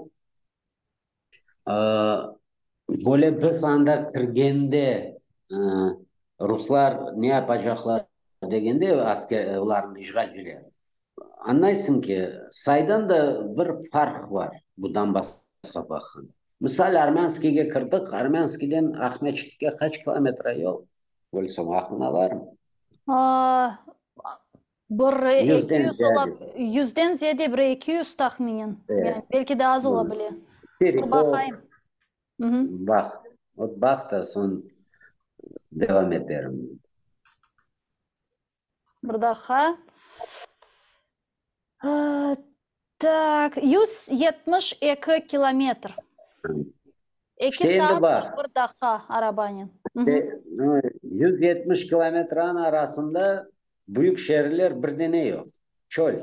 böyle biz anda kirgende ruslar ne yapacaqlar degende, asker, olarnıñ işğalciler, añlaysıñ ki, saydan da bir farq bar bu Donbassqa baqqanda. Misal, Armânskiyge kirdik, Armânskiyden Aqmeçitke qaç kilometre yol? Gülsüm, aqlıña barmı? Bir 200 ola, yüzden ziyade bir 200 tahminen. Yani belki de az ola bile. Bir baqayım. Baq, ot baq da soñ devam eterim. Bir daqqa. Tak, 172 kilometr. Eki saat 41 daqqa arabanen. 170 kilometranıñ arasında büyük şeerler bir dene yoq. Çöl.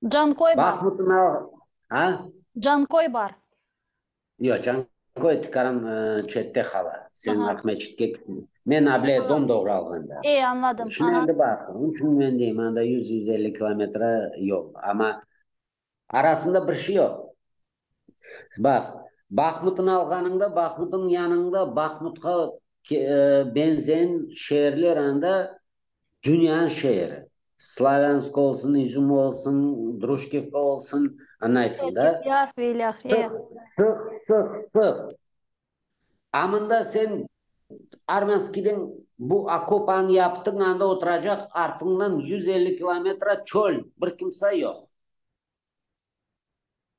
Canköy bar. A? Canköy bar. Yoq, Canköy tikaran çette qala. Sen Aqmeçitke Men able dom-doğru alğanda. E, añladım. Şimdi endi baq, onıñ içün men deyim, anda yüz, 150 kilometre yol. Amma arasında bir şey yoq. Baq, Bahmutnı alğanıñda, Bahmutnıñ yanında Bahmutqa benzeyen şeerler anda dünyanıñ şeeri. Slavânsk olsun, İzüm olsun, Drujkivka olsun, añlaysıñ da? Yar ve ilâhre. Sıq, sıq, sıq. A mında sen Armânskiyden bu okopanı yaptıñ, anda oturacaq, artıñdan 150 kilometra çöl, bir kimse yoq.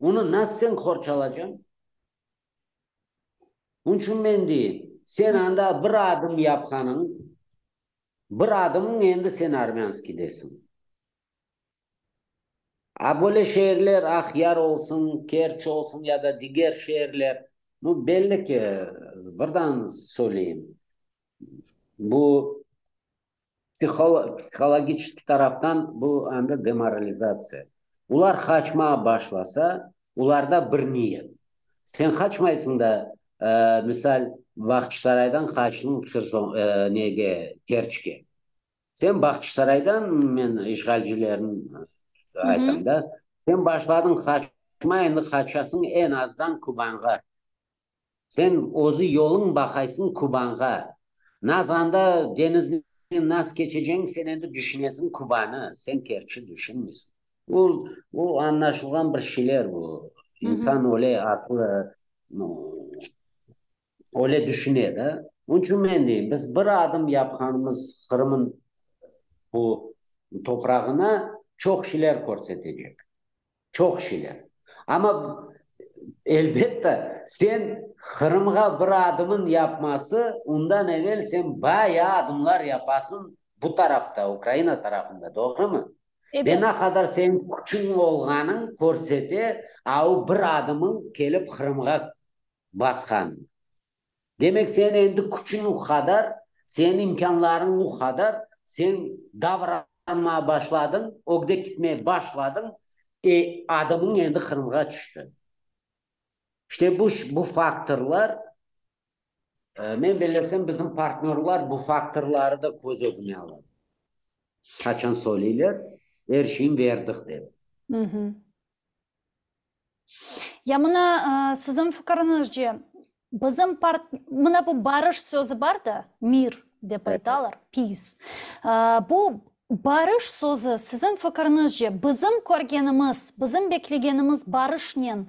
Onı nasıl sen qorçalacañ? Onıñ içün men deyim, sen anda bir adım yapqanıñ, bir adımıñ endi sen Armânskiydesiñ. A böyle şeerler, Aqyar olsun, Kerç olsun ya da diger şeerler, nu, belli ki, birden söyleyim, bu psihologiçeskiy taraftan bu anda demoralizatsiya. Olar qaçmağa başlasa, olarda bir niyet. Sen qaçmaysıñ da, misal, Bağçasaraydan qaçtıñ Herson, nege, Kerçke. Sen Bağçasaraydan, men işğalcilerniñ aytam da, sen başladıñ qaçma, endi qaçasıñ eñ azdan Kubanğa. Sen özü yoluñ baqaysıñ Kubanğa. Naz anda deñiznen naz keçeceñ, sen endi düşünesiñ Kubanı, sen Kerçi düşünmeysiñ. Bu, bu añlaşılğan bir şeyler bu. İnsan öyle aqlı, öyle düşüne da. Onıñ içün men deyim, biz bir adım yapqanımız Qırımıñ bu toprağına çoq şeyler körsetecek. Çoq şeyler. Amma. Elbette, sen Qırımğa bir adımın yapması, ondan evel sen bayağı adımlar yapasıñ bu tarafta, Ukraina tarafında, doğrumı? Ve ne qadar seniñ küçüñ olğanıñ körsete a o bir adımıñ kelip Qırımğa basqanıñ. Demek, sen endi küçüñ o qadar, seniñ imkânlarıñ o qadar, sen davranmağa başladıñ, ögde kitmeye başladıñ, e, adımıñ endi Qırımğa tüşti. İşte bu, bu faktorlar, men bellesem, bizim partnörlar bu faktorları da köz ögüne ala. Qaçan söyleyler, er şeyni berdik dep. Ya mına siziñ fikiriñizce, bizim mına bu barış sözü bar da, mir dep aytalar, peace. Bu barış sözü siziñ fikiriñizce, bizim körgenimiz, bizim beklegenimiz barışnen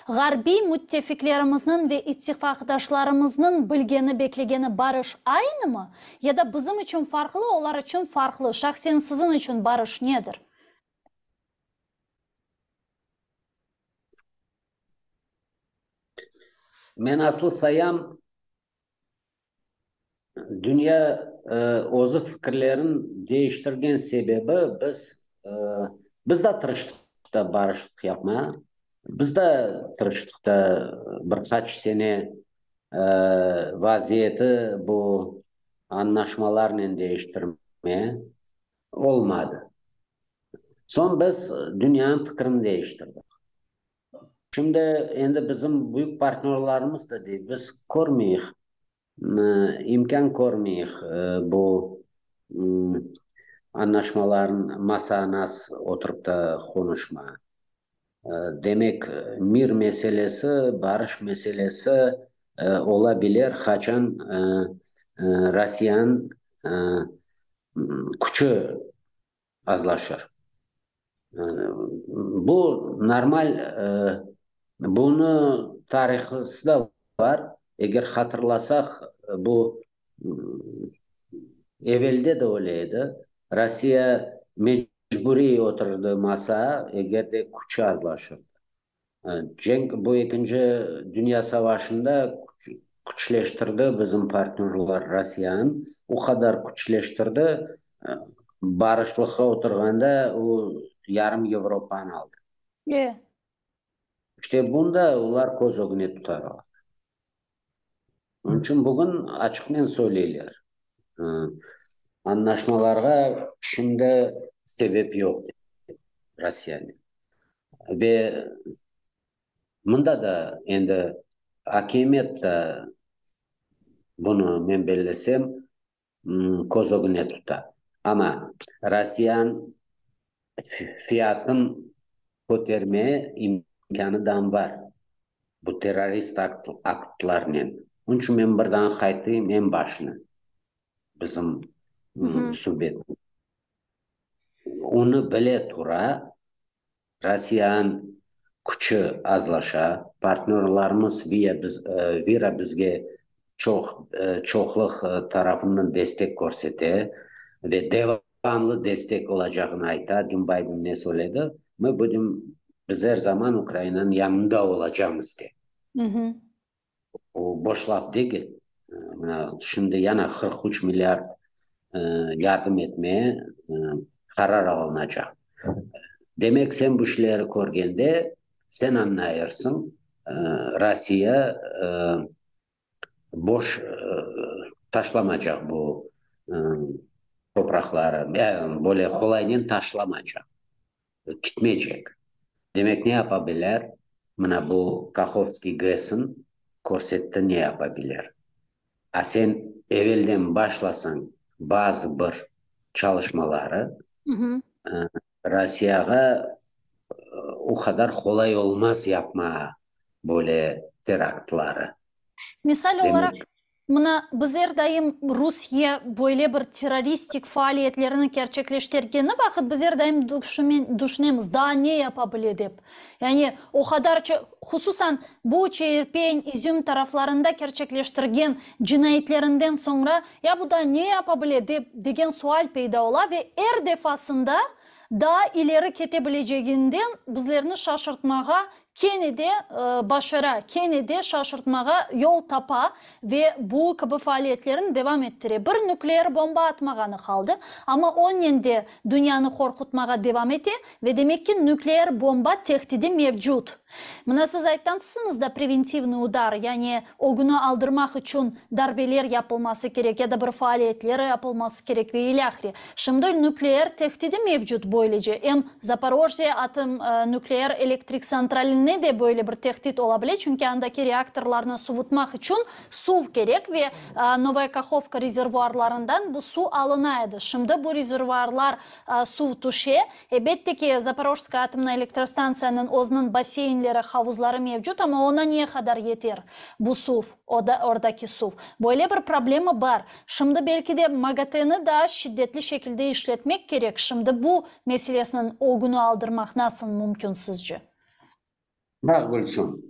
ğarbiy müttefiklerimizniñ ve ittifaqdaşlarımıznıñ bilgeni, beklegeni barış aynımı? Ya da bizim içün farqlı, olar içün farqlı? Şahsen siziñ içün barış nedir? Men aslı sayam, dünya özü fikirlerin değiştirgen sebebi biz, biz da tırıştıq da barışıq yapmağa, biz da tırıştıq da bir qaç sene vaziyeti bu añlaşmalarnen değiştirmeye, olmadı. Soñ biz dünyanıñ fikrini değiştirdik. Şimdi endi bizim büyük partnörlarımız da dey, biz körmeyik, imkân körmeyik bu añlaşmaların masa nas oturıp da qonuşma. Demek, mir meselesi, barış meselesi ola bilir, qaçan Rossiyanıñ küçü azlaşır. Bu normal, bunı tarihısı da bar. Eger hatırlasaq, bu evelde de öyle edi. Rossiya mecburiy oturdı masaa, eger de küçü azlaşırdı. Cenk, bu ekinci dünya savaşında küçleştirdi bizim partnörlar Rossiyanı, o qadar küçleştirdi, barışlıqqa oturğanda o yarım Yevropanı aldı. İşte bunı da olar köz ögüne tutarlar. Onıñ içün bugün açıqnen söyleyler, añlaşmalarğa şimdi sebep yoq dep Rossiyanen. Ve mında da endi akimiyet de bunı, men bellesem, köz ögüne tuta. Amma Rossiyanıñ fiyatın köterme imkânı dam bar bu terrorist aktlarnen. Onıñ içün men birden qaytayım eñ başına bizim subetniñ. Onı bile tura, Rossiyanıñ küçü azlaşa, partnörlarımız vira bizge çoq çoqluq tarafından destek körsete ve devamlı destek olacağını ayta. Dün Bayden ne söyledi? Mı budem, biz er zaman Ukrainanıñ yanında olacamız, dep. O boş laf degil. Mına şimdi yana 43 milliard yardım etmeye qarar alınacaq. Demek, sen bu işleri körgende, sen añlayırsıñ, Rossiya boş taşlamacaq bu topraqları, böyle qolaynen taşlamacaq. Kitmeycek. Demek, ne yapa biler? Mına bu Kahovskiy GESın körsetti ne yapa biler. A sen evelden başlasañ bazı bir çalışmaları, Rossiyağa o qadar qolay olmaz yapmağa böyle teraktları. Misal olaraq, Mına, biz er daim Rusiye böyle bir terroristik faaliyetlerini kerçekleştergeni vaqıt biz er daim düşünemiz, daa ne yapa bile dep. Yani o qadar çoq, hususan Buça, İrpen, İzüm taraflarında kerçekleştirgen cinayetlerinden soñra, ya bu daa ne yapa bile dep degen sual peyda ola ve er defasında daa ileri kete bileceginden bizlerni şaşırtmağa. Kene de başara, kene de şaşırtmağa yol tapa ve bu kibi faaliyetlerini devam ettire. Bir nükleer bomba atmağanı qaldı, amma onen de dünyanı qorqutmağa devam ete ve demek ki, nükleer bomba tehdidi mevcut. Mına siz aytqansıñız da preventivnıy udar, yani ögüni aldırmaq içün darbeler yapılması kerek ya da bir faaliyetler yapılması kerek ve ilâhre. Şimdi nükleer tehdidi mevcut böylece. Em Zaporojye atım nükleer elektrik santraline de böyle bir tehdit ola bile, çünki andaki reaktorlarnı suvutmaq içün suv kerek ve Novaya Kahovka rezervuarlarından bu suv alına edi. Şimdi bu rezervuarlar suv tüşe. Elbette ki, Zaporojskaya atomnaya elektrostantsiyanıñ özüniñ basseynleri, havuzları mevcut, amma oña ne qadar yeter bu suv, ordaki suv? Böyle bir problema bar. Şimdi belki de MAGATEni daa şiddetli şekilde işletmek kerek, şimdi bu meselesiniñ ögüni aldırmaq nasıl mümkün sizce? Baq, Gülsüm,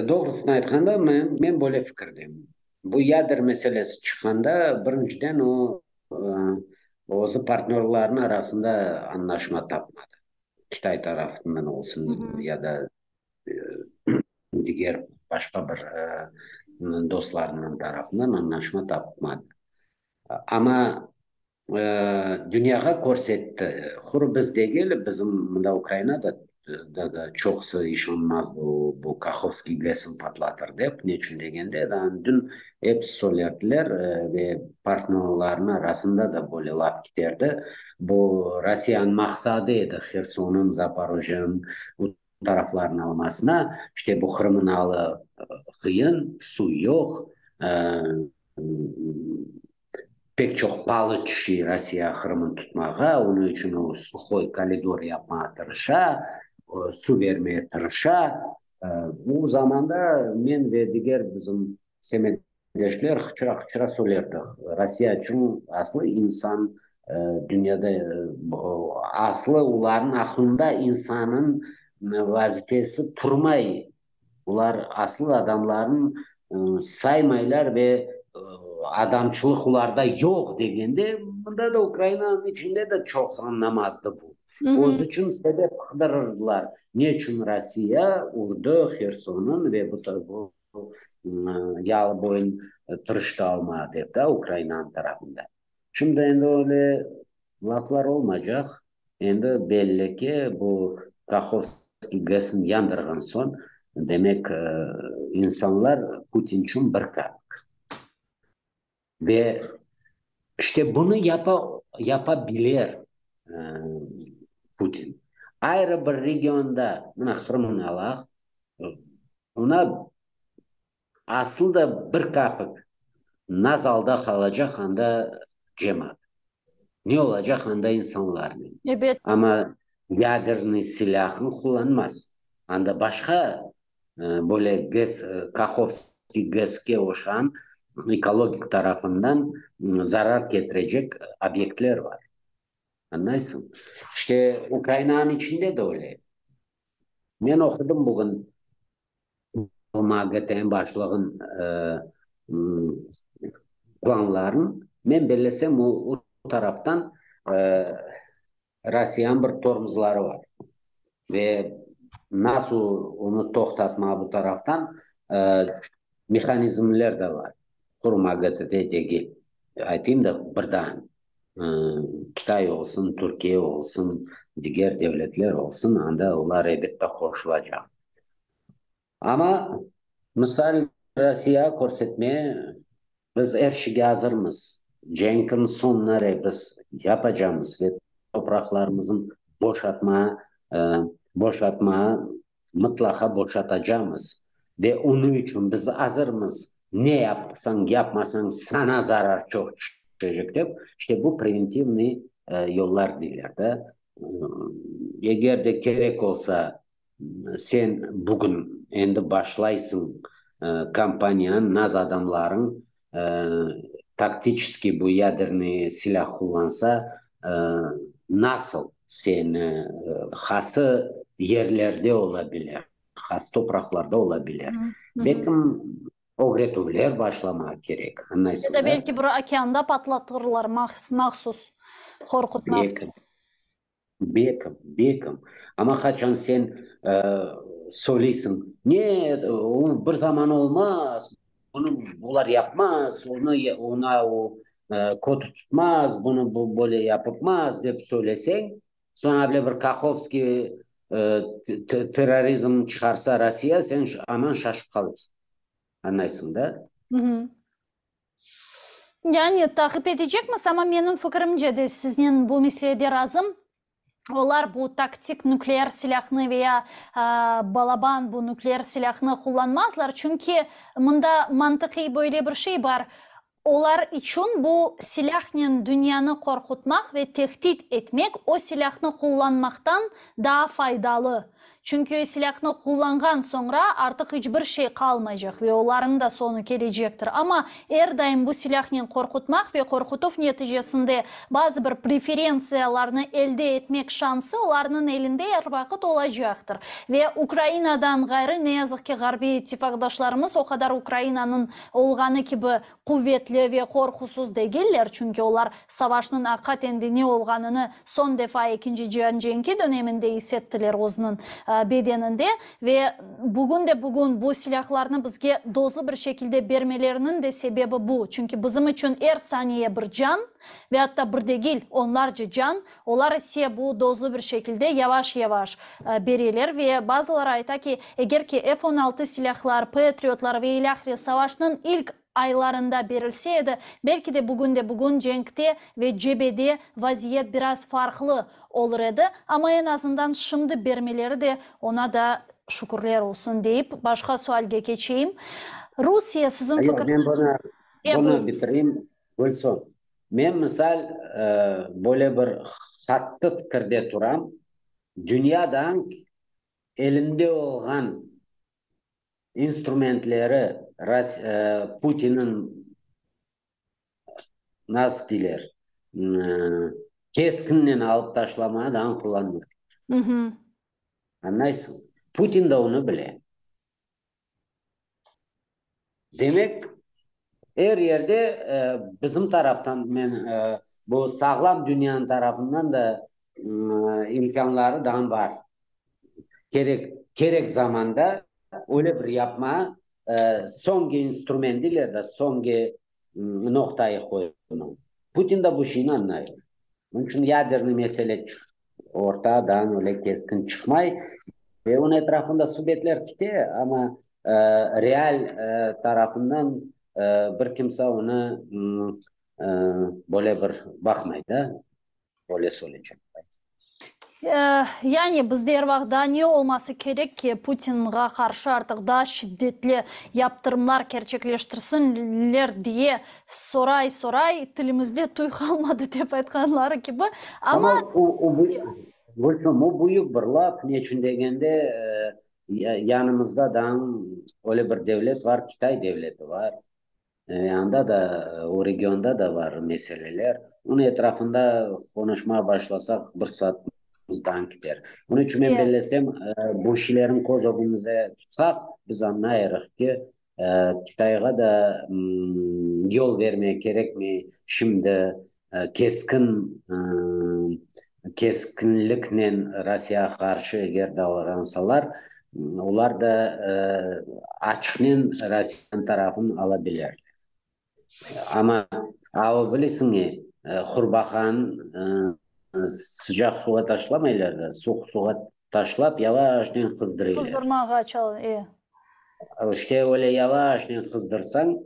doğrusını aytqanda, men böyle fikirdeyim. Bu yader meselesi çıqqanda, birinciden o, özü partnörlarnıñ arasında añlaşma tapmadı, Kitay tarafından olsun ya da diger başqa bir dostlarınıñ tarafından añlaşma tapmadı. Amma dünyağa körsetti, quru biz degil, bizim mında Ukrainada da çoqusı işanmazdı o bu Kahovskiy GESni patlatır dep, ne içün degende, dün episi söylerdiler ve partnörlarnıñ arasında da böyle laf kiterdi, bu Rossiyanıñ maqsadı edi Hersonıñ, Zaporojyeniñ taraflarnı almasına, işte bu Qırımnıñ alı qıyın, suv yoq, pek çoq palı tüşe Rossiya Qırımnı tutmağa, onıñ içün o suhoy koridor yapmağa tırışa, suv bermege tırışa. Bu zamanda men ve diger bizim semetdeşler hıçıra-hıçıra söylerdik, Rossiya içün aslı insan dünyada, aslı olarnıñ aqlında insanıñ vazifesi turmay, olar asıl adamlarnı saymaylar ve adamçılıq olarda yoq degende, mında da Ukrainanıñ içinde de çoqusı añlamazdı bu. Öz içün sebep qıdırırdılar, ne içün Rossiya urdı Hersonnı ve bu yalı boyun tırıştı almağa dep da Ukrainanıñ tarafında. Şimdi endi öyle laflar olmaycaq. Endi belli ki, bu Kahovskiy GESni yandırğan soñ, demek, insanlar Putin içün bir kapik. Ve işte bunı yapa, yapa bilir Putin. Ayrı bir regionda, mına Qırımnı alaq, ona aslı da bir kapik nazalda qalacaq anda cemaat. Ne olacaq anda insanlarnen? Ebet. Amma yadernıy silâhnı qullanmaz. Anda başqa böyle GES, Kahovskiy GESke oşağan ekologik tarafından zarar ketirecek obyektler bar. Añlaysıñ? İşte, Ukrainanıñ içinde de öyle. Men oqudım bugün MAGTM başlığınıñ planlarını. Men bellesem, o taraftan Rossiyanıñ bir tormozları bar ve nasıl onı toqtatmağa bu taraftan mehanizmler de bar. Quru MAGATD degil. Aytayım da, bir daa, Kitay olsun, Türkiye olsun, diger devletler olsun, anda olar elbette qoşulacaq. Amma, misal, Rossiyağa körsetme, biz er şeyge azırmız, cenkniñ soñunare biz yapacamız ve topraqlarımıznı boşatma, boşatma, mıtlaqa boşatacamız ve onıñ içün biz azırmız, ne yapsañ, yapmasañ, saña zarar çoq tüşecek dep, işte bu preventivnıy yollar deyler da. Eger de kerek olsa, Sen bugün endi başlaysıñ kampaniyanı, naz adamlarıñ taktiçeskiy bu yadernıy silâ qullansa, nasıl seni, hası yerlerde ola bilir, hası topraqlarda ola bilir. Belkim, ögretüvler başlamağa kerek, añlaysıñ da? Ya da belki bir okeanda patlatırlar mahsus qorqutmaq içün. Bekim, bekim. Amma qaçan sen. Söyleysiñ, ne, o bir zaman olmaz, bunı olar yapmaz, onı, oña o kötü tutmaz, bunı böyle yapıpmaz, dep söyleseñ, soñra bile bir Kahovskiy terrorizm çıqarsa Rossiya, sen aman şaşıp qalırsıñ. Añlaysıñ da? Yani taqip etecekmiz, amma menim fikirimce de siznen bu meselede razım. Olar bu taktik nükleer silâhnı ve ya balaban bu nükleer silâhnı qullanmazlar, çünki mında mantıqiy böyle bir şey bar, olar içün bu silâhnen dünyanı qorqutmaq ve tehdit etmek o silâhnı qullanmaqtan daa faydalı. Çünki silâhnı qullanğan soñra artıq iç bir şey qalmaycaq ve olarnıñ da soñu kelecektir. Amma er daim bu silâhnen qorqutmaq ve qorqutuv neticesinde bazı bir preferentsiyalarnı elde etmek şansı olarnıñ elinde er vaqıt olacaqtır. Ve Ukrainadan ğayrı, ne yazıq ki, ğarbiy ittifaqdaşlarımız o qadar Ukrainanıñ olğanı kibi quvetli ve qorqusız degiller, çünki olar savaşnıñ aqiqaten de ne olğanını soñ defa Ekinci cian cenki döneminde is ettiler özüniñ bedeninde ve bugün de bugün bu silâhlarnı bizge dozlu bir şekilde bermeleriniñ de sebebi bu, çünki bizim içün er saniye bir can ve atta bir degil, onlarca can, olar ise bu dozlu bir şekilde yavaş-yavaş bereler ve bazıları ayta ki, eger ki F 16 silâhlar, Patriotlar ve ilâhre savaşnıñ ilk aylarında berilse edi, belki de bugün de bugün cenkte ve cebede vaziyet biraz farqlı olur edi, amma eñ azından şimdi bermeleri de oña da şükürler olsun deyip, başqa sualge keçeyim. Rusiye, siziñ Yoq, men fikriñiz. bunı, E, bunı buyurıñız. bitireyim, Gülsum. Men, misal, böyle bir qattı fikirde turam, dünyadan elinde olğan instrumentleri Putinniñ nasıl deyler, keskinnen alıp taşlamadan qullanmadılar. Añlaysıñ? Putin de onı bile. Demek, er yerde bizim taraftan, men bu sağlam dünyanıñ tarafından da imkânları daa bar. Kerek, kerek zamanda öyle bir yapma, soñki instrument deyler de, soñki noqtayı qoyma. Putin de bu şeyni añlay. Onıñ içün yadernıy mesele ortadan öyle keskin çıqmay ve onıñ etrafında subetler kete, amma real tarafından bir kimse onı böyle bir baqmay da, böyle söyleycek. Yani bizde er vaqıt daa ne olması kerek ki, Putinğa qarşı artıq daa şiddetli yaptırımlar kerçekleştirsinler diye soray-soray tilimizde tüy qalmadı dep aytqanları kibi. Amma Amma o, o, Gülsüm, o büyük bir laf, neçün degende, yanımızda daa öyle bir devlet var, Kitay devleti var. Anda da, o regionda da bar meseleler. Onıñ etrafında qonuşmağa başlasaq, bir saatımızdan kiter. Onıñ içün men bellesem, bu şeylerni köz ögümizde tutsaq, biz añlayırıq ki, Kitayğa da yol vermege kerekmey şimdi keskin keskinliknen Rossiyağa qarşı eger davransalar, olar da açıqnen Rossiyanıñ tarafını ala bilerler. Amma alı bilesiñmi, qurbağanı sıcaq suvğa taşlamaylar da, suvuq suvğa taşlap, yavaşnen qızdırıylar. Qızdırmağa çal, e. İşte öyle yavaşnen qızdırsañ,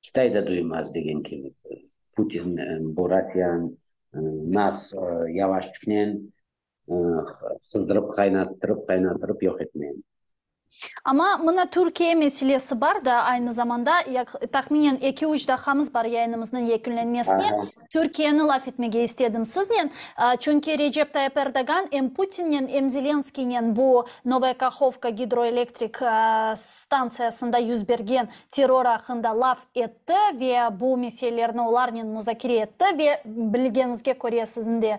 Kitay da duymaz degen kibi. Putin bu Rossiyanı nas yavaşçıqnen qızdırıp, qaynattırıp, qaynattırıp yoq etmeli. Amma mına Türkiye meselesi bar da, aynı zamanda, tahminen eki-üç daqqamız bar yayınımıznıñ yekünlenmesine, Türkiyeni laf etmege istedim siznen. Çünki Recep Tayyip Erdoğan em Putinnen, em Zelenskiynen bu Novaya Kahovka gidroelektrik stantsiyasında yüz bergen terror aqqında laf etti ve bu meselelerni olarnen muzakere etti ve bilgeniñizge köre siziñ de,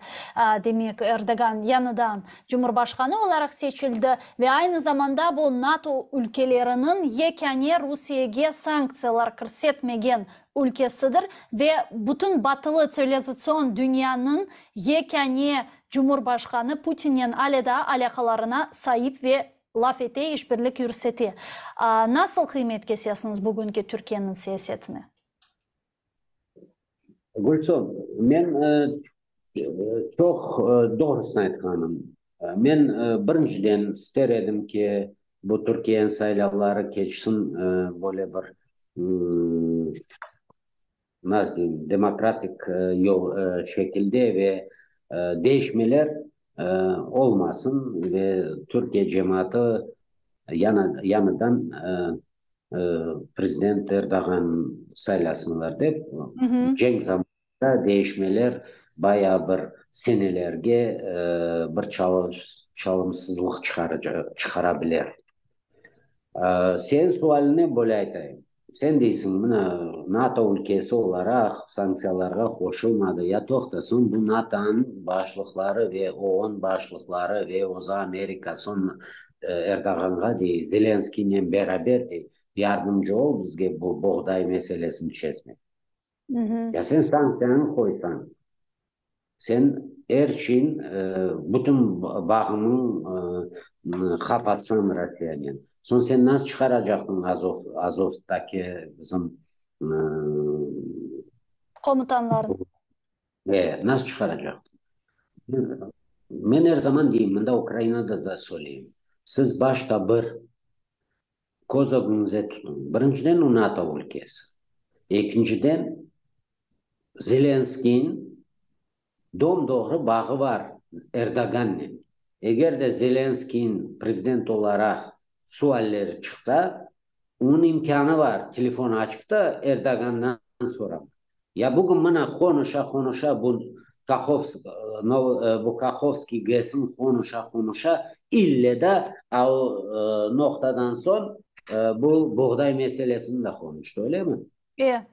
demek, Erdoğan yañıdan Cumhurbaşqanı olaraq seçildi ve aynı zamanda bu NATO ülkeleriniñ yekâne Rusiyege sanktsiyalar kirsetmegen ülkesidir ve bütün batılı tsivilizatsion dünyanıñ yekâne. Cumhurbaşqanı Putinnen ale daa alâqalarına saip ve laf ete, işbirlik yürsete. Nasıl qıymet kesesiñiz bugünki Türkiyeniñ siyasetine? Gülsum, men çoq doğrusını aytqanım. Men birinciden ister edim ki, bu Türkiyeniñ saylavları keçsin böyle bir, nasıl deyim, demokratik yol şekilde ve değişmeler olmasın ve Türkiye cemaatı yañıdan prezident Erdoğan saylasınlar dep, cenk zamanında değişmeler bayağı bir senelerge bir çalımsızlıq çıqara biler. Seniñ sualine böyle aytayım. Sen deysiñ, mına, NATO ülkesi olaraq sanktsiyalarğa qoşulmadı. Ya toqta, soñ bu NATOnıñ başlıqları ve OON başlıqları ve özü Amerika soñ Erdoğanğa dey, Zelenskiynen beraber dey, yardımcı ol bizge bu boğday meselesini çezmek. Ya sen sanktsiyanı qoysañ, sen er şeyin, bütün bağınıñ qapatsañ Rossiyanen, soñ sen nasıl çıqaracaqtıñ Azov, Azovdaki bizim Komutanlarnı. E, nasıl çıqaracaqtıñ? Men er zaman deyim, mında Ukrainada da söyleyim, siz başta bir köz ögüñize tutuñ, birinciden, o NATO ülkesi, ekinciden, Zelenskiyniñ dom-doğru bağı bar Erdogannen. Eger de Zelenskiyniñ prezident olaraq sualleri çıqsa, onıñ imkânı bar, telefon açıp da Erdogandan soramaq. Ya bugün mına qonuşa-qonuşa bu Kahov, bu Kahovskiy GESin qonuşa-qonuşa ille da a o noqtadan soñ bu boğday meselesini de qonuştı, öylemi? E.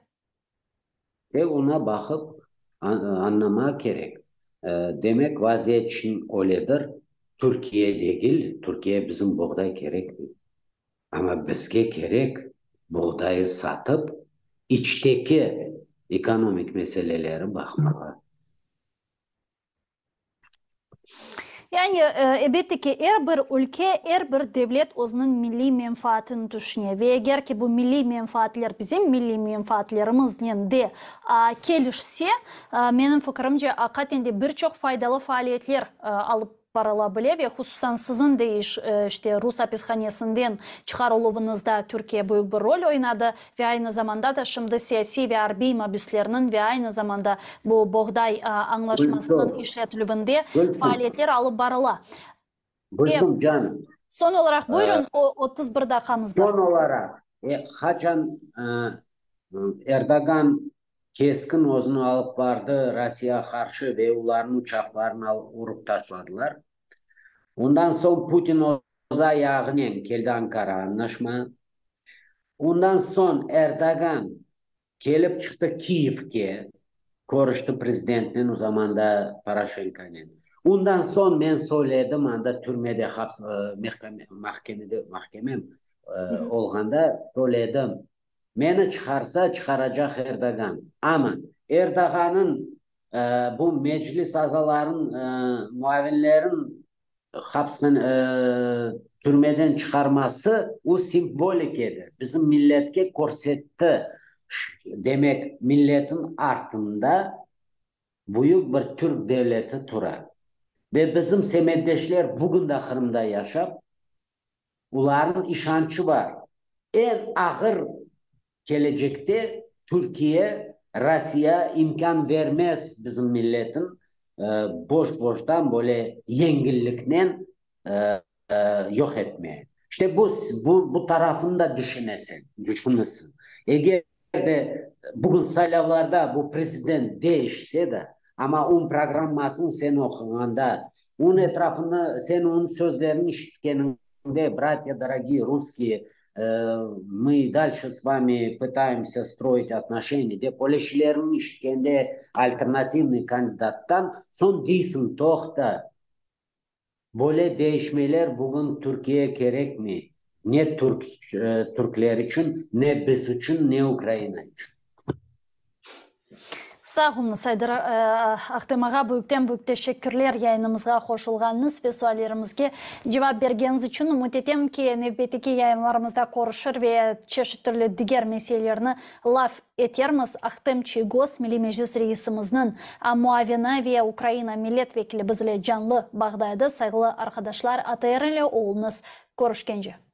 Ve oña baqıp añlamaq kerek. Demek, vaziyet çün öyledir, Türkiye degil, Türkiye bizim boğday kerekmey. Amma bizge kerek boğdayı satıp, içteki ekonomik meseleleri baqmağa. Yani, elbette ki, er bir ülke, er bir devlet özüniñ milliy menfaatını tüşüne. Ve eger ki bu milliy menfaatler bizim milliy menfaatlerimiznen de kelişse, menim fikirimce, aqiqaten de bir çoq faydalı faaliyetler alıp barıla bile ve hususan siziñ de iş, işte, rus apishanesinden çıqarıluvıñızda Türkiye büyük bir rol oynadı. Ve aynı zamanda da şimdi siyasiy ve arbiy mabüslerniñ ve aynı zamanda bu boğday añlaşmasınıñ işletilüvinde faaliyetler alıp barıla. Gülsüm canım. Soñ olaraq, buyurın, 31 daqqamız bar. Soñ olaraq, qaçan Erdoğan keskin özüni alıp bardı Rossiyağa qarşı ve olarnıñ uçaqlarını urıp taşladılar. Ondan soñ Putin öz ayağınen keldi Ankara añlaşma. Ondan soñ Erdoğan kelip çıqtı Kiyevke, körüşti prezidentnen, o zamanda Poroşenkonen. Ondan soñ men söyledim, anda türmede, haps, mahkemede, mahkemem olğanda söyledim, meni çıqarsa, çıqaracaq Erdoğan. Amma Erdoğanıñ bu meclis azalarınıñ muavinlerin Hapsten, türmeden çıqarması, o simvolik edi. Bizim milletke körsetti, demek, milletin artında büyük bir türk devleti tura. Ve bizim semetdeşler bugün de Qırımda yaşap, olarnıñ işançı bar, eñ ağır Kelecekte Türkiye, Rossiya imkân vermez bizim milletin boş-boştan böyle yengilliknen yoq etmeye. İşte bu, bu tarafını da düşünesiñ, düşünesiñ. Eger de bugün saylavlarda bu prezident değişse de, amma onıñ programmasını sen oquğanda, onıñ etrafını, sen onıñ sözlerini işitkeniñde, bratья dorogiye russkiye, mı dalşe s vami pıtayemsâ stroit otnoşeniya dep öyle şeylerni işitkende alternativnıy kandidattan soñ deysiñ, toqta, böyle değişmeler bugün Türkiye kerekmey, ne türk türkler içün, ne biz içün, ne Ukraina içün. Sağ oluñız, Ayder Ahtem ağa, büyükten büyük teşekkürler yayınımızğa qoşulğanıñız ve suallerimizge cevap bergeniñiz içün. Ümüt etem ki, nevbetteki yayınlarımızda körüşir ve çeşit türlü diger meselelerni laf etermiz. Ahtem Çiygoz, Milliy Meclis reisimizniñ muavini ve Ukraina millet vekili biz ile canlı bağda edi. Sayğılı arqadaşlar, ATR ile oluñız. Körüşkence.